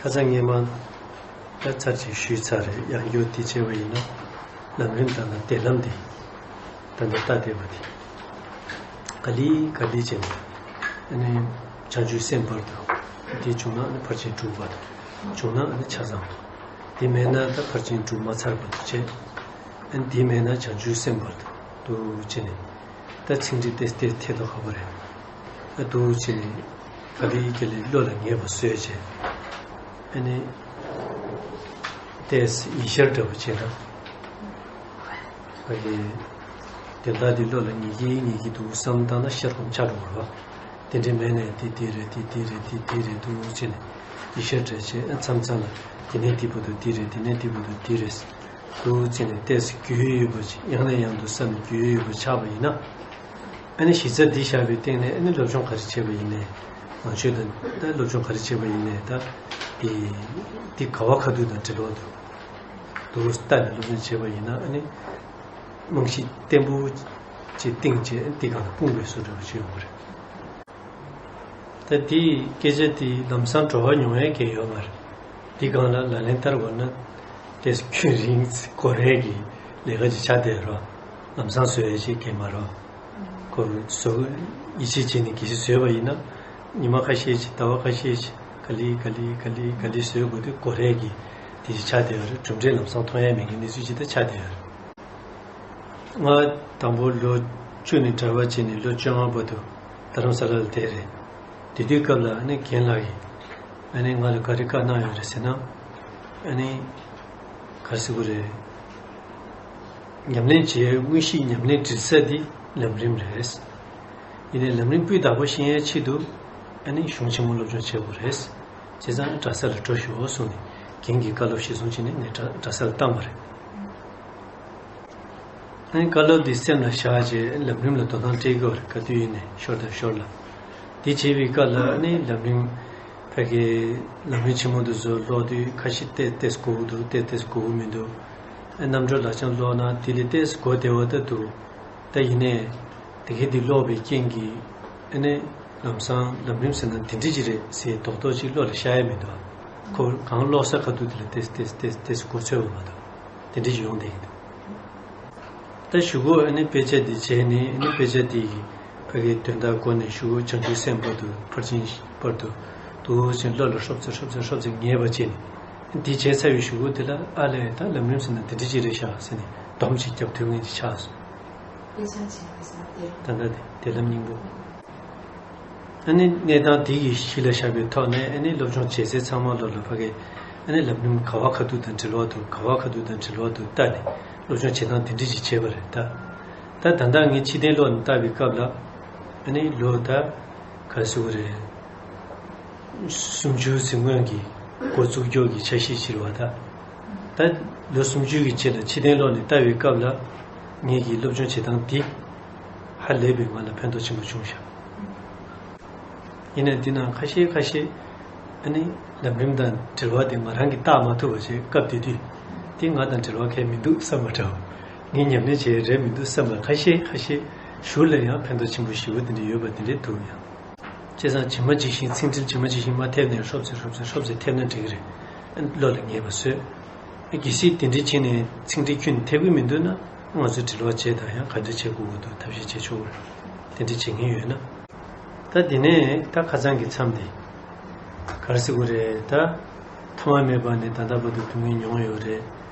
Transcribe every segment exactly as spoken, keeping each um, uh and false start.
ཁ་སང་ངས་མ་ད་ཚར་གཅིག་ཞུས་ཚར་རེད། ཡང་བསྐྱར་དེ་བྱས་པ་ཡིན་ན་ལམ་རིམ་དང་ན་བདེ་ལམ་དེ་ད་ལྟ་ལྟ་བསྡད་པ་དེ་ག་ལེ་ག་ལེ་བྱས་ནས་ཨ་ནི་བྱང་ཆུབ་སེམས་བར་དུ། དེ་བྱུང་ན་ཨ་ནི་ཕར་ཕྱིན་དྲུག་བར་དུ། བྱུང་ན་ཨ་ནི་ཆ་ཚང་བར་དུ། དེ་མེད་ན་ད་ཕར་ཕྱིན་དྲུག་མ་ཚར་བར་དུ་བྱས། ཨ་ནི་དེ་མེད་ན་བྱང་ཆུབ་སེམས་བར་དུ་འདུག་བྱས་ནས། ད་ཚིག་འགྲེལ་ཏེ་ཏེ་ཐད་དོ་ཁ་པོ་རེད། ཨ་འདུག་བྱས་ནས་ག་ལེ་ག་ལེ་བློ་ལ་ངེས་པ་བཟོས་བྱས། ཨ་ནི་ཏེས་ཡིད་ཤར་འདྲ་པོ་བྱས་ན། ཨ་ནི་དེ་ལྟ་དེ་བློ་ལ་ངེས་ཀྱི་ངེས་ཀྱི་འདུག་བསམ་བཏང་ན་ཤར་ཁོམ་ཆགས་འགྲོ་བ་རེད་བ། དེ་འདྲའི་མེད་ནས་དེ་དེ་རེད། དེ་དེ་རེད། དེ་དེ་རེད། འདུག་བྱས་ནས་ཡིད་ཤར་འདྲ་བྱས། ཨ་མཚམས་མཚམས་ལ་དེ་ནས་དེ་བར་དུ་དེ་རེད། དེ་ནས་དེ་བར་དུ་དེ་རེད། འདུག་བྱས་ནས་ཏོག་ཙམ་རྒྱུས་ཡོད་པ་ཅིག་ཡང་ནས་ཡང་དུ་བསམ་ནས་རྒྱུས་ཡོད་པ་ཆགས་པ་ཡིན་ན། ཨ་ནི་གཞི་རྩ་འདི་བཞག་པའི་སྟེང་ནས་ཨ་ནི་སློབ་སྦྱོང་ག་རེ་བྱས་པ་ཡིན་ནའི། ནང་ཆོས་དང་ད་སློབ་སྦྱོང་ག་རེ་བྱས་པ་ཡིན་ནའི་ད་དེ་དེ་ག་བ་ཁ་ཐུག་དང་འབྲེལ་བ་འདུག་འདུག་ལྟ་ནས་སློབ་སྦྱོང་བྱས་པ་ཡིན་ན། ཨ་ནི་རྨང་གཞི་བརྟན་པོ་ཅིག་བཏིང་བྱས་དེ་གང་ལ་སྤུངས་པའི་བཟོ་འདྲ་བ་ཅིག་ཡོང་གི་རེད། ད་དེའི་སྐད་ཆ་དེ་ལམ་སང་བྲོ་བ་མྱོང་ཡས་གང་ཡོད་མ་རེད། དེ་སྒང་ལ་ལག་ལེན་བསྟར་དགོས་ན་དེ་རྒྱུན་རིང་འགོར་ཡས་ཀྱི་ལས་ཀ་ཅིག་ཆགས་བསྡད་རོགས། ལམ་སང་བཟོ་ཡས་ཅིག་གང་མ་རོགས། ཁོ་བཟོ་ཡིད་ཆེས་བྱས་ནས་གལ་སྲིད་བཟོས་པ་ཡིན་ན། ཉི་མ་ཁ་ཤས་ཅིག་ཟླ་བ་ཁ་ཤས་ཅིག་ག་ལེ་ག་ལེ་ག་ལེ་ག་ལེ་བཟོ་དགོས་དུས་འགོར་ཡས་ཀྱི་དེ་ཅིག་ཆགས་བསྡད་ཡོད་རེད། གྲུབ་འབྲས་ལམ་སང་མཐོང་ཡས་མེད་མཁན་གནས་ཚུལ་ཅིག་ད་ཆགས་བསྡད་ཡོད་རེད། ང་དང་པོ་ལོ་བཅུ་ནས་གྲྭ་པ་བྱས་ནས་ལོ་བཅོ་ལྔ་བར་དུ་རྡ་རམ་ས་ལ་ལ་བསྡད་རེད། དེ་དུས་སྐབས་ལ་ཨ་ནི་རྒན་ལགས་ཀྱིས་ཨ་ནི་ང་ལ་ག་རེ་བཀའ་གནང་ཡོད་རེད་ཟེར་ན། ཨ་ནི་ག་རེ་ཟེར་དགོས་རེད། ཉམས་ལེན་བྱེད་ཡས་དངོས་གཞི་ཉམས་ལེན་སྒྲིལ་ས་དེ་ལམ་རིམ་རེད། ཡིན་ནའི་ལམ་རིམ་སྤུས་དག་པོ་ཤེས་ཡས་ཆེད་དུ་ཨ་ནི་གཞུང་ཆེན་མོ་སློབ་སྦྱོང་བྱེད་དགོས་རེད། བྱས་ཙང་གྲྭ་ས་ལ་འགྲོ་ཤོག་གསུངས་ནས་རྒན་གྱིས་བཀའ་སློབ་གཞིར་བཟུང་བྱས་ནས་ངས་གྲྭ་གྲྭ་ས་ལ་བཏང་བ་རེད། ཨ་ནི་བཀའ་སློབ་འདི་སེམས་ལ་བཞག་རྗེས་ལམ་རིམ་ལ་དོ་སྣང་སྤྲད་དགོས་རེད། ག་དུས་ཡིན་ནའི་ཞོར་དང་ཞོར་ལ། འདི་བྱེད་པའི་སྐབས་ལ་ཨ་ནི་ལམ་རིམ་ཕ་གི་ལམ་རིམ་ཆེན་མོ་འདི་ཚོ་ཀློག་དུས་ཁ་ཤས་ཏེ་ཏེས་གོ་གི་འདུག་ཏེ་ཏེས་གོ་གི་མི་འདུག་ཨ་རྣམ་གྲོལ་ལག་བཅངས་ཀློག་ན་དེ་ལས་ཏེས་གོ་བདེ་བ་ད་འདུག་ད་ཡིན་ནའི་དེ་གའི་འདི་ཀློག་པའི་རྐྱེན་གྱིས་ཨ་ནི་ལམ་སང་ལམ་རིམ་ཟེར་ན་འདི་འདྲ་ཅིག་རེད་ཟེར་རྡོག་རྡོག་ཅིག་བློ་ལ་ཤར་ཡ་མི་འདུག་ཁོ་གང་ཀློག་ས་ཁ་ཐུག་དེ་ལ་ཏེས་ཏེས་ཏེས་ཏེས་གོ་ཚོད་པ་མ་གཏོགས་དེ་འདྲ་ཅིག་ཡོང་བསྡད་ཀྱི་འདུག་ད་གཞུག་གུ་ཨ་ནི་དཔེ་ཆ་འདི་བྱས་ནས་ཨ་ནི་དཔེ་ཆ་འདི་ཡི་ཕ་གི་དོན་དག་གོ་ནས་གཞུག་གུ་བྱང་ཆུབ་སེམས་བར་དུ་ཕར་ཕྱིན་བར་དུ་འདུག་ཅིང་བློ་ལ་ཧྲོབ་ཙེ་ཧྲོབ་ཙེ་ཧྲོབ་ཙེ་ངེས་པ་བྱས་ནས། འདི་བྱས་ཚར་བའི་གཞུག་གུ་དེ་ལ་ཨ་ལས་ད་ལམ་རིམ་ཟེར་ན་འདི་འདྲ་ཅིག་རེད་ཤག་ཟེར་ནས་སྡོམ་ཅིག་རྒྱབ་ཐུབ་མཁན་ཅིག་ཆགས་སོང་། དཔེ་ཆ་བྱས་པའི་ས་དེ། ད་ལྟ་དེ་དེ་ལམ་སྙིང་པོ། ཨ་ནི་གནས་སྟངས་འདི་ཡི་གཞི་ལ་བཞག་པའི་ཐོག་ནས་ཨ་ནི་སློབ་སྦྱོང་བྱེད་སའི་ཚང་མ་ལོ་ལ་ཕ་གི་ཨ་ནི་ལམ་རིམ་ག་བ་ཁ་ཐུག་དང་འབྲེལ་བ་འདུག་ག་བ་ཁ་ཐུག་དང་འབྲེལ་བ་འདུག་ལྟ་ནས་སློབ་སྦྱོང་བྱེད་སྟངས་འདི་འདྲ་ཞིག་བྱས་པ་རེད་ད། ད་ད་ལྟ་ངས་ཕྱི་རྟེན་ཀློག་ནས་བལྟ་བའི་སྐབས་ལ་ཨ་ནི་ལོ་ད་ག་རེ་ཟེར་དགོས་རེད། སུམ་ཅུ་ཙམ་སྔོན་གྱི་འགོ་བཙུགས་རྒྱུ་གི་འཆར་གཞི་ཕྱིར་བ་ད། ད་ལོ་སུམ་ཅུ་གི་རྗེས་ལ་ཕྱི་རྟེན་ཀློག་ནས་བལྟ་བའི་སྐབས་ལ་ངེད་ཀྱི་སློབ་སྦྱོང་བྱེད་སྟངས་འདི་ཧ་ལས་པའི་ང་ལ་ཕན་ཐོགས་ཆེན་པོ་བྱུང་ཤག་ཡིན་ནའི་འདི་ནང་ཁ་ཤས་ཁ་ཤས་ཨ་ནི་ལམ་རིམ་དང་འབྲེལ་བ་དེ་ང་རང་གིས་བལྟ་མ་ཐུབ་པ་བྱས་སྐབས་དེ་དུས་འདི་ང་དང་འབྲེལ་བ་གང་ཡང་མི་འདུག་བསམ་པ་འདྲ་བོ། ངས་ཉམས་ལེན་བྱས་རེད་མི་འདུག་བསམ་པ་ཁ་ཤས་ཁ་ཤས་ཞུ་ལ་ཡང་ཕན་ཐོགས་ཆེན་པོ་ཞེ་པོ་དེ་འདྲ་ཡོད་པ་དེ་འདྲ་འདུག་ཡང་། བྱས་ཙང་ཇི་མ་ཇི་བཞིན་ཚིག་འགྲེལ་ཇི་མ་ཇི་བཞིན་མ་ཐེབས་ནས་ཧྲོབ་ཙེ་ཧྲོབ་ཙེ་ཧྲོབ་ཙེ་ཐེབས་ན་འགྲིག་གི་རེད། བློ་ལ་ངེས་པ་བཟོས། གལ་སྲིད་དེ་འདྲ་བྱས་ནས་ཚིག་འགྲེལ་ཁྱོན་ནས་ཐེབས་ཀྱི་མི་འདུག་ན་ང་ཚོས་འབྲེལ་བ་བྱེད་དང་ཡང་ག་འདྲ་བྱེད་དགོས་ཀྱི་འདུག་ཐབས་ཤེས་བྱེད་ཆོག་གི་རེད། དེ་འདྲ་བྱེད་མཁན་ཡོད་ན། ད་དེ་ནས་ད་ཁ་སང་གི་མཚམས་དེ་ག་རེ་ཟེར་དགོས་རེད་ད། ཐ་མ་མེད་པ་ནས་ད་ལྟ་བར་དུ་སྡུག་བསྔལ་མྱོང་ཡོད་རེད།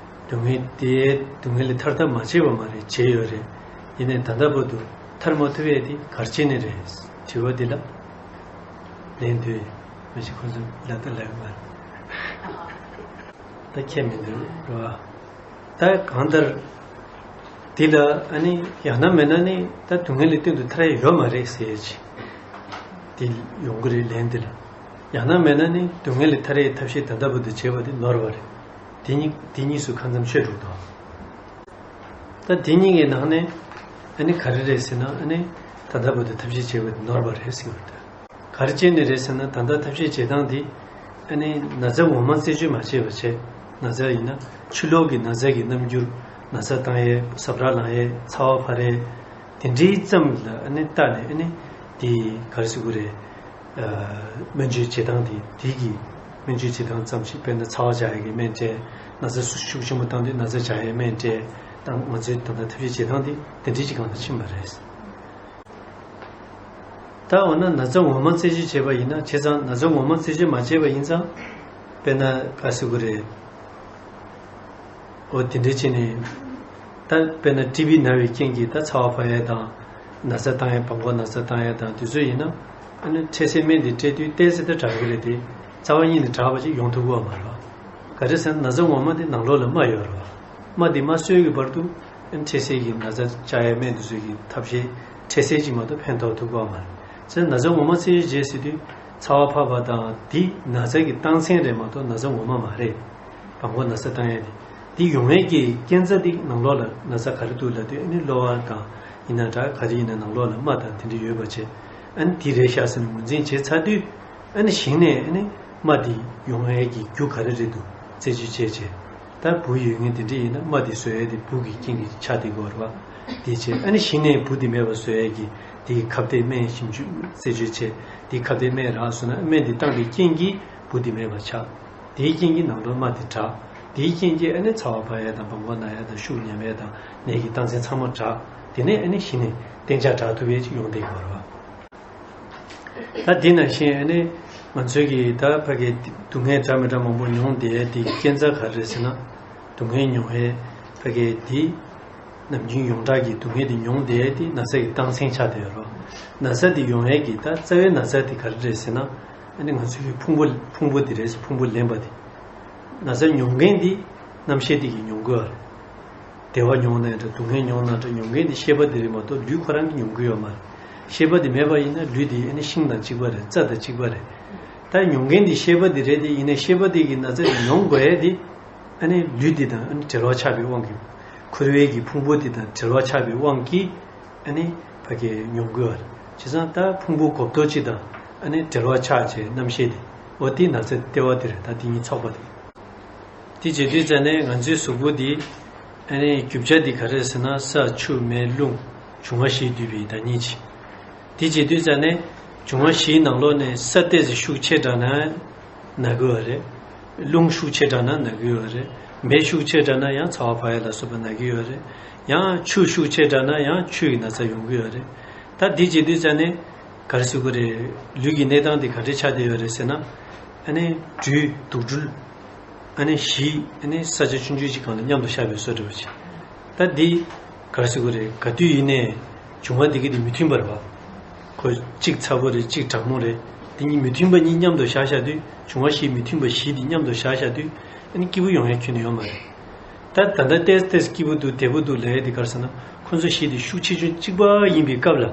སྡུག་བསྔལ་དེ་སྡུག་བསྔལ་ལས་ཐར་ཐབས་མ་བྱས་པ་མ་རེད་བྱས་ཡོད་རེད། ཡིན་ནའི་ད་ལྟ་བར་དུ་ཐར་མ་ཐུབ་ཡས་དེ་ག་རེ་བྱས་ནས་རེད་དྲི་བ་འདི་ལ་ལན་དུས་མ་གཞི་ཁོ་ཚོ་ལ་ད་ལབ་མ་རེད། ད་ཁྱད་མི་འདུག་རེད་བ། ད་གང་ལྟར་འདི་ལ་ཨ་ནི་ཡང་ན་མེད་ན་ནི་ད་སྡུག་བསྔལ་ལས་གཏན་དུ་ཐར་ཡས་ཡོད་མ་རེད་ཟེར་ཡས་ཅིག་འདི་ཡོང་གི་རེད་ལན་འདི་ལ། ཡང་ན་མེད་ན་ནི་སྡུག་བསྔལ་ལས་ཐར་ཡས་ཐབས་ཤེས་ད་ལྟ་བར་དུ་བྱས་པ་འདི་ནོར་བ་རེད། འདི་གཉིས་འདི་གཉིས་སུ་ཁ་མཚམས་ཆོད་འགྲོ་གི་འདུག་ད་འདི་གཉིས་ཀྱི་ནང་ནས་ཨ་ནི་ག་རེ་རེད་ཟེར་ན་ཨ་ནི་ད་ལྟ་བར་དུ་ཐབས་ཤེས་བྱས་པ་འདི་ནོར་བ་རེད་ཟེར་བ་རེད། ག་རེ་བྱས་ནས་རེད་ཟེར་ན་ད་ལྟ་ཐབས་ཤེས་བྱེད་སྟངས་འདི་ཨ་ནི་ན་ཚ་ངོ་མ་རྩད་གཅོད་མ་བྱས་པ་བྱས། ན་ཚ་ཡིན་ན་ཕྱི་ལོགས་ཀྱི་ན་ཚ་གི་རྣམ་འགྱུར། ན་ཚ་བཏང་ཡས་ཟ་འཕྲུག་ལངས་ཡས་ཚ་བ་འཕར་ཡས་དེ་འདྲའི་ཙམ་ལ་ཨ་ནི་བལྟས་ནས་ཨ་ནི་འདི་ག་རེ་ཟེར་དགོས་རེད། སྨན་བཅོས་བྱེད་སྟངས་འདི་འདི་གི་ སྨན་བཅོས་བྱེད་སྟངས་ཙམ་ཞིག་དཔེར་ན་ཚ་བ་སྦྱང་ཡས་ཀྱི་སྨན་སྤྲད། ན་ཚ་ཤུགས་ཆེན་པོ་བཏང་དུས་ན་ཚ་སྦྱང་ཡས་སྨན་སྤྲད། ད་ང་ཚོའི་ད་ལྟ་ཐབས་ཤེས་བྱེད་སྟངས་དེ་དེ་འདྲའི་ཅིག་སྒང་ལ་ཕྱིན་པ་རེད། ད་འོ་ན་ན་ཚ་ངོ་མ་རྩད་གཅོད་བྱས་པ་ཡིན་ན། བྱས་ཙང་ན་ཚ་ངོ་མ་རྩད་གཅོད་མ་བྱས་པ་ཡིན་ཙང་། དཔེར་ན་ག་ཟེར་དགོས་རེད། འོ་དེ་འདྲ་བྱས་ནས། ད་དཔེར་ན་ཊི་བི་ན་བའི་རྐྱེན་གྱིས་ད་ཚ་བ་འཕར་ཡས་དང་། ན་ཚ་བཏང་ཡས། བྲང་ཁོག་ན་ཚ་བཏང་ཡས་དང་དེ་ཚོ་ཡིན་ན། ཨ་ནི་འཕྲལ་སེལ་སྨན་དེ་སྤྲད་དུས་ཏོག་ཙམ་ད་དྲག་གི་རེད་དེ། རྩ་བ་ཉིད་ནས་དྲག་པ་ཅིག་ཡོང་ཐུབ་ཀྱི་ཡོད་མ་རེད་བ། ག་རེ་ཟེར་ན་ན་ཚ་ངོ་མ་དེ་ནང་ལོགས་ལ་རྨ་ཡོད་རེད་བ། རྨ་དེ་མ་གསོས་ཀྱི་བར་དུ་ཨ་ནི་འཕྲལ་སེལ་གྱི་ན་ཚ་བཅག་ཡས་སྨན་དེ་ཚོ་གི་ཐབས་ཤེས་འཕྲལ་སེལ་ཅིག་མ་གཏོགས་ཕན་ཐོགས་ཐུབ་ཀྱི་ཡོད་མ་རེད། ཟེར་ན་ཚ་ངོ་མ་རྩད་གཅོད་བྱས་ཟེར་དུས་ཚ་བ་འཕར་བ་དང་དེ་ན་ཚ་གི་རྟགས་མཚན་རེད་མ་གཏོགས་ན་ཚ་ངོ་མ་མ་རེད། བྲང་ཁོག་ན་ཚ་བཏང་ཡས་དེ། དེ་ཡོང་ཡས་ཀྱི་རྐྱེན་རྩ་དེ་ནང་ལོགས་ལ་ན་ཚ་ག་རེ་འདུག་ལབ་དུས་ཨ་ནི་གློ་བ་དང་ཡིན་ན་འདྲ། ག་རེ་ཡིན་ན་ནང་ལོགས་ལ་རྨ་དང་དེ་འདྲ་ཡོད་པ་བྱས། ཨ་ནི་དེ་རེད་ཤག་ཟེར་ནས་ངོས་འཛིན་བྱས་ཚར་དུས། ཨ་ནི་གཞི་ནས་ཨ་ནི་རྨ་དེ་ཡོང་ཡས་ཀྱི་རྒྱུ་ག་རེ་རེད་འདུག་རྩད་གཅོད་བྱས་བྱས། ད་བུ་ཡོད་མཁན་དེ་འདྲ་ཡིན་ན་རྨ་དེ་བཟོ་ཡས་དེ་བུ་གི་རྐྱེན་གྱིས་ཆགས་བསྡད་ཀྱི་ཡོད་རེད་བ། དེ་བྱས་ཨ་ནི་གཞི་ནས་བུ་དེ་མེད་པ་བཟོ་ཡས་ཀྱི་དེའི་ཁ་གཏད་སྨན་ཞིབ་འཇུག་རྩད་གཅོད་བྱས། དེའི་ཁ་གཏད་སྨན་རག་སོང་ན་སྨན་དེ་བཏང་བའི་རྐྱེན་གྱིས་བུ་དེ་མེད་པ་ཆགས། དེའི་རྐྱེན་གྱིས་ནང་ལོགས་རྨ་དེ་དྲག་དེའི་རྐྱེན་གྱིས་ཨ་ནི་ཚ་བ་འཕར་ཡས་དང་བྲང་ཁོག་ན་ཡས་དང་ཤུགས་ཉམས་ཡས་དང་ནད་ཀྱི་རྟགས་མཚན་ཚང་མ་དྲག་དེ་ནས་ཨ་ནི་གཞི་ནས་གཏན་འཇགས་དྲག་ཐུབ་ཡས་ཅིག་ཡོང་བསྡད་ཀྱི་ཡོད་རེད་བ། ད་དེ་ནང་བཞིན་ཨ་ནི་ང་ཚོའི་གི་ད་ཕ་གི་སྡུག་བསྔལ་འདྲ་མི་འདྲ་མང་པོ་མྱོང་བསྡད་ཡས་དེ་རྐྱེན་རྩ་ག་རེ་རེད་ཟེར་ན། སྡུག་བསྔལ་མྱོང་ཡས་ཕ་གི་དེ་ནམ་རྒྱུན་ཡོངས་གྲགས་ཀྱི་སྡུག་བསྔལ་དེ་མྱོང་བསྡད་ཡས་དེ་ན་ཚ་གི་རྟགས་མཚན་ཆགས་བསྡད་ཡོད་རེད་བ། ན་ཚ་དེ་ཡོང་ཡས་ཀྱི་ད་རྩ་བའི་ན་ཚ་དེ་ག་རེ་རེད་ཟེར་ན། ཨ་ནི་ང་ཚོའི་གི་ཕུང་པོ་ཕུང་པོ་དེ་རེད། ཕུང་པོ་ལེན་པ་དེ། ན་ཚ་མྱོང་མཁན་དེ་རྣམ་ཤེས་དེ་གིས་མྱོང་གི་ཡོད་རེད། བདེ་བ་མྱོང་ན་འདྲ་སྡུག་བསྔལ་མྱོང་ན་འདྲ་མྱོང་མཁན་དེ་ཤེས་པ་དེ་རེད་མ་གཏོགས་ལུས་ཁོ་རང་གིས་མྱོང་གི་ཡོད་མ་རེད། ཤེས་པ་དེ་མེད་པ་ཡིན་ན་ལུས་དེ་ཨ་ནི་ཤིང་དང་གཅིག་པ་རེད། རྩྭ་དང་གཅིག་པ་རེད། ད་མྱོང་མཁན་དེ་ཤེས་པ་དེ་རེད་དེ། ཡིན་ནའི་ཤེས་པ་དེ་གིས་ན་ཚ་དེ་མྱོང་དགོས་ཡས་དེ། ཨ་ནི་ལུས་དེ་དང་ཨ་ནི་འབྲེལ་བ་ཆགས་པའི་དབང་གིས། འཁོར་བའི་གི་ཕུང་པོ་དེ་དང་འབྲེལ་བ་ཆགས་པའི་དབང་གིས། ཨ་ནི་ཕ་གི་མྱོང་དགོས་པ་རེད། བྱས་ཙང་ད་ཕུང་པོ་གོ་ལྡོག་གཅིག་དང་ཨ་ནི་འབྲེལ་བ་ཆགས་བྱས་རྣམ་ཤེས་དེ། འོ་དེ་ན་ཚ་ལྟེ་བ་དེ་རེད། ད་དེ་གཉིས་ཚོགས་པ་དེ། དེ་བྱེད་དུས་ཙ་ནས་ང་ཚོའི་གཟུགས་པོ་འདི་ཨ་ནི་རྒྱུ་ཆ་འདི་ག་རེ་རེད་ཟེར་ན། ས་ཆུ་མེ་རླུང་འབྱུང་བ་བཞིས་བསྡུས་པའི་བདག་ཉིད་ཅིག་དེ་བྱེད་དུས་ཙ་ནས་འབྱུང་བ་བཞིའི་ནང་ལོགས་ནས་ས་ཏོག་ཙམ་ཤུགས་ཆེ་དྲགས་ན་ན་གི་ཡོད་རེད། རླུང་ཤུགས་ཆེ་དྲགས་ན་ན་གི་ཡོད་རེད། མེ་ཤུགས་ཆེ་དྲགས་ན་ཡང་ཚ་བ་འཕར་ཡས་ལ་སོགས་པ་ན་གི་ཡོད་རེད། ཡང་ཆུ་ཤུགས་ཆེ་དྲགས་ན་ཡང་ཆུ་ཡི་ན་ཚ་ཡོང་གི་ཡོད་རེད། ད་འདི་བྱེད་དུས་ཙ་ནས་ག་རེ་ཟེར་དགོས་རེད། ལུས་ཀྱི་གནས་སྟངས་འདི་ག་འདྲས་ཆགས་བསྡད་ཡོད་རེད་ཟེར་ན། ཨ་ནི་སྦྲུལ་དུག་སྦྲུལ། ཨ་ནི་གཞི་ཨ་ནི་ས་ཆ་ཆུང་ཆུང་ཅིག་སྒང་ལ་མཉམ་དུ་བཞག་པའི་བཟོ་འདྲ་བ་ཅིག་ད་འདི་ག་རེ་ཟེར་དགོས་རེད། ག་དུས་ཡིན་ནའི་འབྱུང་བ་འདི་གི་དེ་མི་མཐུན་པ་རེད་བ། ཁོ་གཅིག་ཚ་པོ་རེད། གཅིག་གྲང་མོ་རེད། འདི་གཉིས་མི་མཐུན་པ་གཉིས་མཉམ་དུ་བཞག་བཞག་དུས། འབྱུང་བ་བཞི་མི་མཐུན་པ་བཞི་འདི་མཉམ་དུ་བཞག་བཞག་དུས། ཨ་ནི་སྐྱིད་པོ་ཡོང་ཡ་ཁྱོན་ནས་ཡོད་མ་རེད། ད་ད་ལྟ་ཏོག་ཙམ་སྐྱིད་པོ་འདུག་བདེ་པོ་འདུག་ལབ་ཡ་དེ་ག་རེ་ཟེར་ན། ཁོ་ཚོ་བཞི་དེ་ཤུགས་ཆེ་ཆུང་གཅིག་པ་ཡིན་པའི་སྐབས་ལ།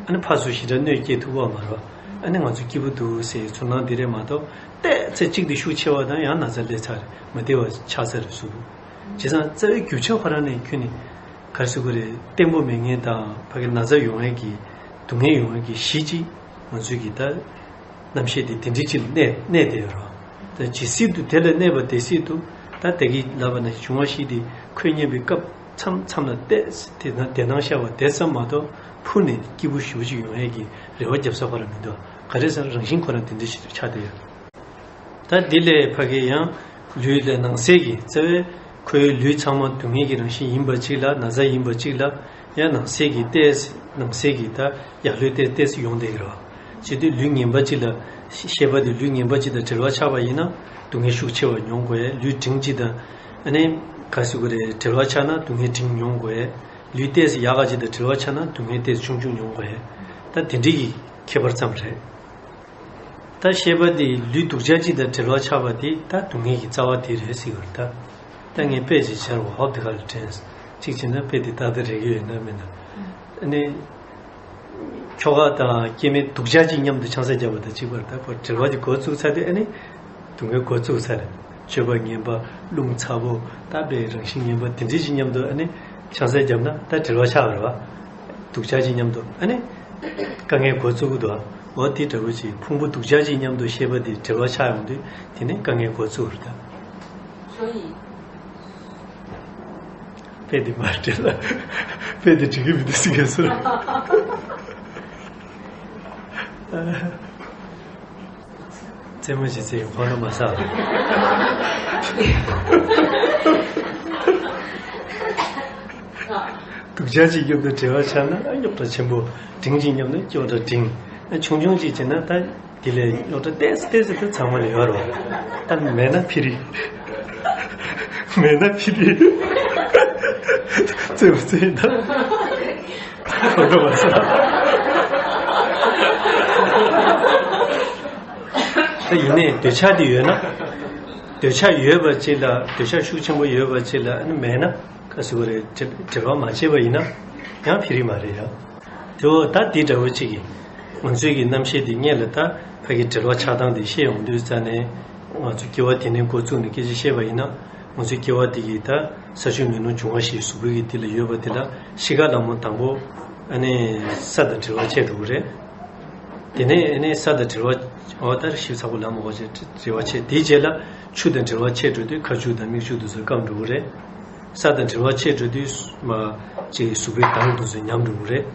ཨ་ནི་ཕར་ཚུར་ཞེ་དྲག་གནོད་སྐྱེལ་ཐུབ་པ་མ་རེད། ཨ་ནི་ང་ཚོ་སྐྱིད་པོ་འདུག་ཟེར་ཚུར་སྣང་འདི་རེད་མ་གཏོགས། ཏོག་ཙམ་གཅིག་དེ་ཤུགས་ཆེ་བ་དང་ཡང་ན་ཚ་སླེབས་ཚར་རེད། མ་བདེ་བ་ཆགས་ཚར་རེད་གཟུགས་པོ། བྱས་ཙང་རྩ་བའི་རྒྱུ་ཆ་ཁོ་རང་ནས་ཁྱོན་ནས་ག་རེ་ཟེར་དགོས་རེད། བརྟན་པོ་མེད་མཁན་དང་ཕ་གི་ན་ཚ་ཡོང་ཡས་ཀྱི་སྡུག་བསྔལ་ཡོང་ཡས་ཀྱི་གཞི་གཅིག་ང་ཚོའི་གི་ད་རྣམ་ཤེས་དེ་དེ་འདྲའི་ཅིག་ལ་གནས་གནས་བསྡད་ཡོད་རེད། ད་ཇི་སྲིད་དུ་དེ་ལ་གནས་པ་དེ་སྲིད་དུ། ད་དེ་གི་ལབ་པ་ན་འབྱུང་བ་བཞི་དེ་ཁོད་སྙོམས་པའི་སྐབས་མཚམས་མཚམས་ལ་ཏོག་ཙམ་དེ་ན་བདེ་སྣང་ཤར་བ་དེ་ཙམ་མ་གཏོགས། འཕུར་ནས་སྐྱིད་པོ་ཞེ་པོ་ཅིག་ཡོང་ཡས་ཀྱི་རེ་བ་རྒྱབ་ས་ཁོ་རང་མི་འདུག་ག་རེ་ཟེར་ན་རང་བཞིན་ཁོ་རང་དེ་འདྲ་ཞིག་ཏུ་ཆགས་བསྡད་ཡོད། ད་འདི་ལས་ཕ་གི་ཡང་ལུས་ལ་ནང་གསེས་ཀྱི་རྩ་བའི་ཁོའི་ལུས་ཚང་མ་སྡུག་བསྔལ་གྱི་རང་བཞིན་ཡིན་པ་གཅིག་ལ། ན་ཚ་ཡིན་པ་གཅིག་ལ། ཡང་ནང་གསེས་ཀྱི་ཏོག་ཙམ་ནང་གསེས་ཀྱི་ད་ཡར་ལུས་ཏོག་ཙམ་ཏོག་ཙམ་ཡོང་བསྡད་ཀྱི་རེད་བ། བྱེད་དུས་ལུས་ངན་པ་གཅིག་ལ། ཤེས་པ་དེ་ལུས་ངན་པ་གཅིག་དང་འབྲེལ་བ་ཆགས་པ་ཡིན་ན་སྡུག་བསྔལ་ཤུགས་ཆེ་བ་མྱོང་དགོས་ཡས། ལུས་འབྲིང་གཅིག་དང་ཨ་ནི་ག་རེ་ཟེར་དགོས་རེད། འབྲེལ་བ་ཆགས་ན་སྡུག་བསྔལ་འབྲིང་མྱོང་དགོས་ཡས། ལུས་ཏོག་ཙམ་ཡག་ག་གཅིག་དང་འབྲེལ་བ་ཆགས་ན་སྡུག་བསྔལ་ཏོག་ཙམ་ཆུང་ཆུང་མྱོང་དགོས་ཡས། ད་དེ་འདྲའི་གི་ཁྱད་པར་ཙམ་རེད། ད་ཤེས་པ་དེ་ལུས་སྡུག་ཅག་གཅིག་དང་འབྲེལ་བ་ཆགས་པ་དེ་ད་སྡུག་བསྔལ་གྱི་རྩ་བ་དེ་རེད་ཟེར་གྱི་ཡོད་རེད་ད། ད་ངས་དཔེ་ཅིག་སྦྱར་བ་ཧོབ་དེ་ག་ལ་དྲན། གཅིག་བྱས་ན་དཔེ་དེ་ཏག་ཏག་རེག་གི་ཡོད་ན་མེད་ན། ཨ་ནི། ཁྱོ་ག་དང་སྐྱེ་དམན་སྡུག་ཅག་གཅིག་མཉམ་དུ་ཆང་ས་བརྒྱབ་པ་དང་གཅིག་པ་རེད་ད། ཁོ་འབྲེལ་བ་དེ་འགོ་བཙུགས་ཚར་དུས་ཨ་ནི། སྡུག་བསྔལ་འགོ་བཙུགས་ཚར་རེད། སྤྱོད་པ་ངན་པ། རླུང་ཚ་པོ། ད་དཔེ་རང་བཞིན་ངན་པ་དེ་འདྲའི་ཅིག་མཉམ་དུ་ཨ་ནི་ཆང་ས་བརྒྱབ་ན་ད་འབྲེལ་བ་ཆགས་པ་རེད་བ། སྡུག་ཅག་ཅིག་མཉམ་དུ་ཨ་ནི་དཀའ་ངལ་འགོ་བཙུགས་ཀྱི་འདུག་འོ་དེ་འདྲ་བོ་ཅིག་ཕུང་པོ་སྡུག་ཅག་ཅིག་མཉམ་དུ་ཤེས་པ་དེ་འབྲེལ་བ་ཆགས་ཡོང་དུས་དེ་ནས་དཀའ་ངལ་འགོ་བཙུགས་རེད་ད། དཔེ་དེ་མ་འགྲིག་ལ། དཔེ་དེ་འགྲིག་གི་མི་འདུག་ཟེར་གྱི་སོ། རྩེད་མོ་ཞིག་རྩེ་ཡོང་ཁོ་ན་མ་ཟ། སྡུག་ཅག་ཅིག་སྐྱོབ་དུ་བྲེལ་བ་ཆགས་ན་ཨ་རྙོག་དྲ་ཆེན་པོ། འབྲིང་ཅིག་སྐྱོབ་ན་རྙོག་དྲ་འབྲིང་། ཨ་ཆུང་ཆུང་ཅིག་བྱས་ན་ད་དེ་ལས་རྙོག་དྲ་ཏོག་ཙམ་ཏོག་ཙམ་དེ་ཚང་མ་ལ་ཡོད་རེད་བ། ད་མེད་ན་ཕི་རི། མེད་ན་ཕི་རི། རྩེད་མོ་རྩེ་ཡིན་ད། ཁོ་འགྲོ་བ་ས། ད་ཡིན་ནའི་འདོད་ཆགས་དེ་ཡོད་ན། འདོད་ཆགས་ཡོད་པ་ཅིག་ལ་འདོད་ཆགས་ཤུགས་ཆེན་པོ་ཡོད་པ་ཅིག་ལ་ཨ་ནི་མེད་ན་ག་ཟེར་དགོས་རེད། བྲེལ་བྲེལ་བ་མ་བྱས་པ་ཡིན་ན་ཡང་ཕི་རི་མ་རེད་ཡ། དེ་འོ་ད་འདི་འདྲ་བོ་ཅིག་གིས་ང་ཚོའི་གི་རྣམ་ཤེས་འདི་སྔོན་ལ་ད་ཕ་གི་བྲེལ་བ་ཆགས་སྟངས་འདི་ཤེས་ཡོང་དུས་ཙ་ནས་ང་ཚོ་སྐྱེ་བ་དེ་ནས་འགོ་བཙུགས་ནས་སྐད་ཆ་བཤད་པ་ཡིན་ན་ང་ཚོའི་སྐྱེ་བ་འདི་གི་ད་ས་ཆུ་མེ་རླུང་འབྱུང་བ་བཞི་གཟུགས་པོའི་གི་འདི་ལ་ཡོད་པ་འདི་ལ་ཤི་ཁ་ལ་མོ་དང་པོ་ཨ་ནི་ས་དང་བྲལ་བ་ཆད་འགྲོ་གི་རེད། དེ་ནས་ཨ་ནི་ས་དང་བྲལ་བ་འོ་ད་ཤི་ཚ་པོ་ལ་མོ་གོ་ཆད་བྲལ་བ་ཆད་དེའི་རྗེས་ལ་ཆུ་དང་བྲལ་བ་ཆད་འགྲོ་དུས་ཁ་ཆུ་དང་མིག་ཆུ་དེ་ཚོ་སྐམ་འགྲོ་གི་རེད། ས་དང་བྲལ་བ་ཆད་འགྲོ་དུས་མ་ཅིག་གཟུགས་པོའི་མདངས་དེ་ཚོ་ཉམས་འགྲོ་གི་རེད།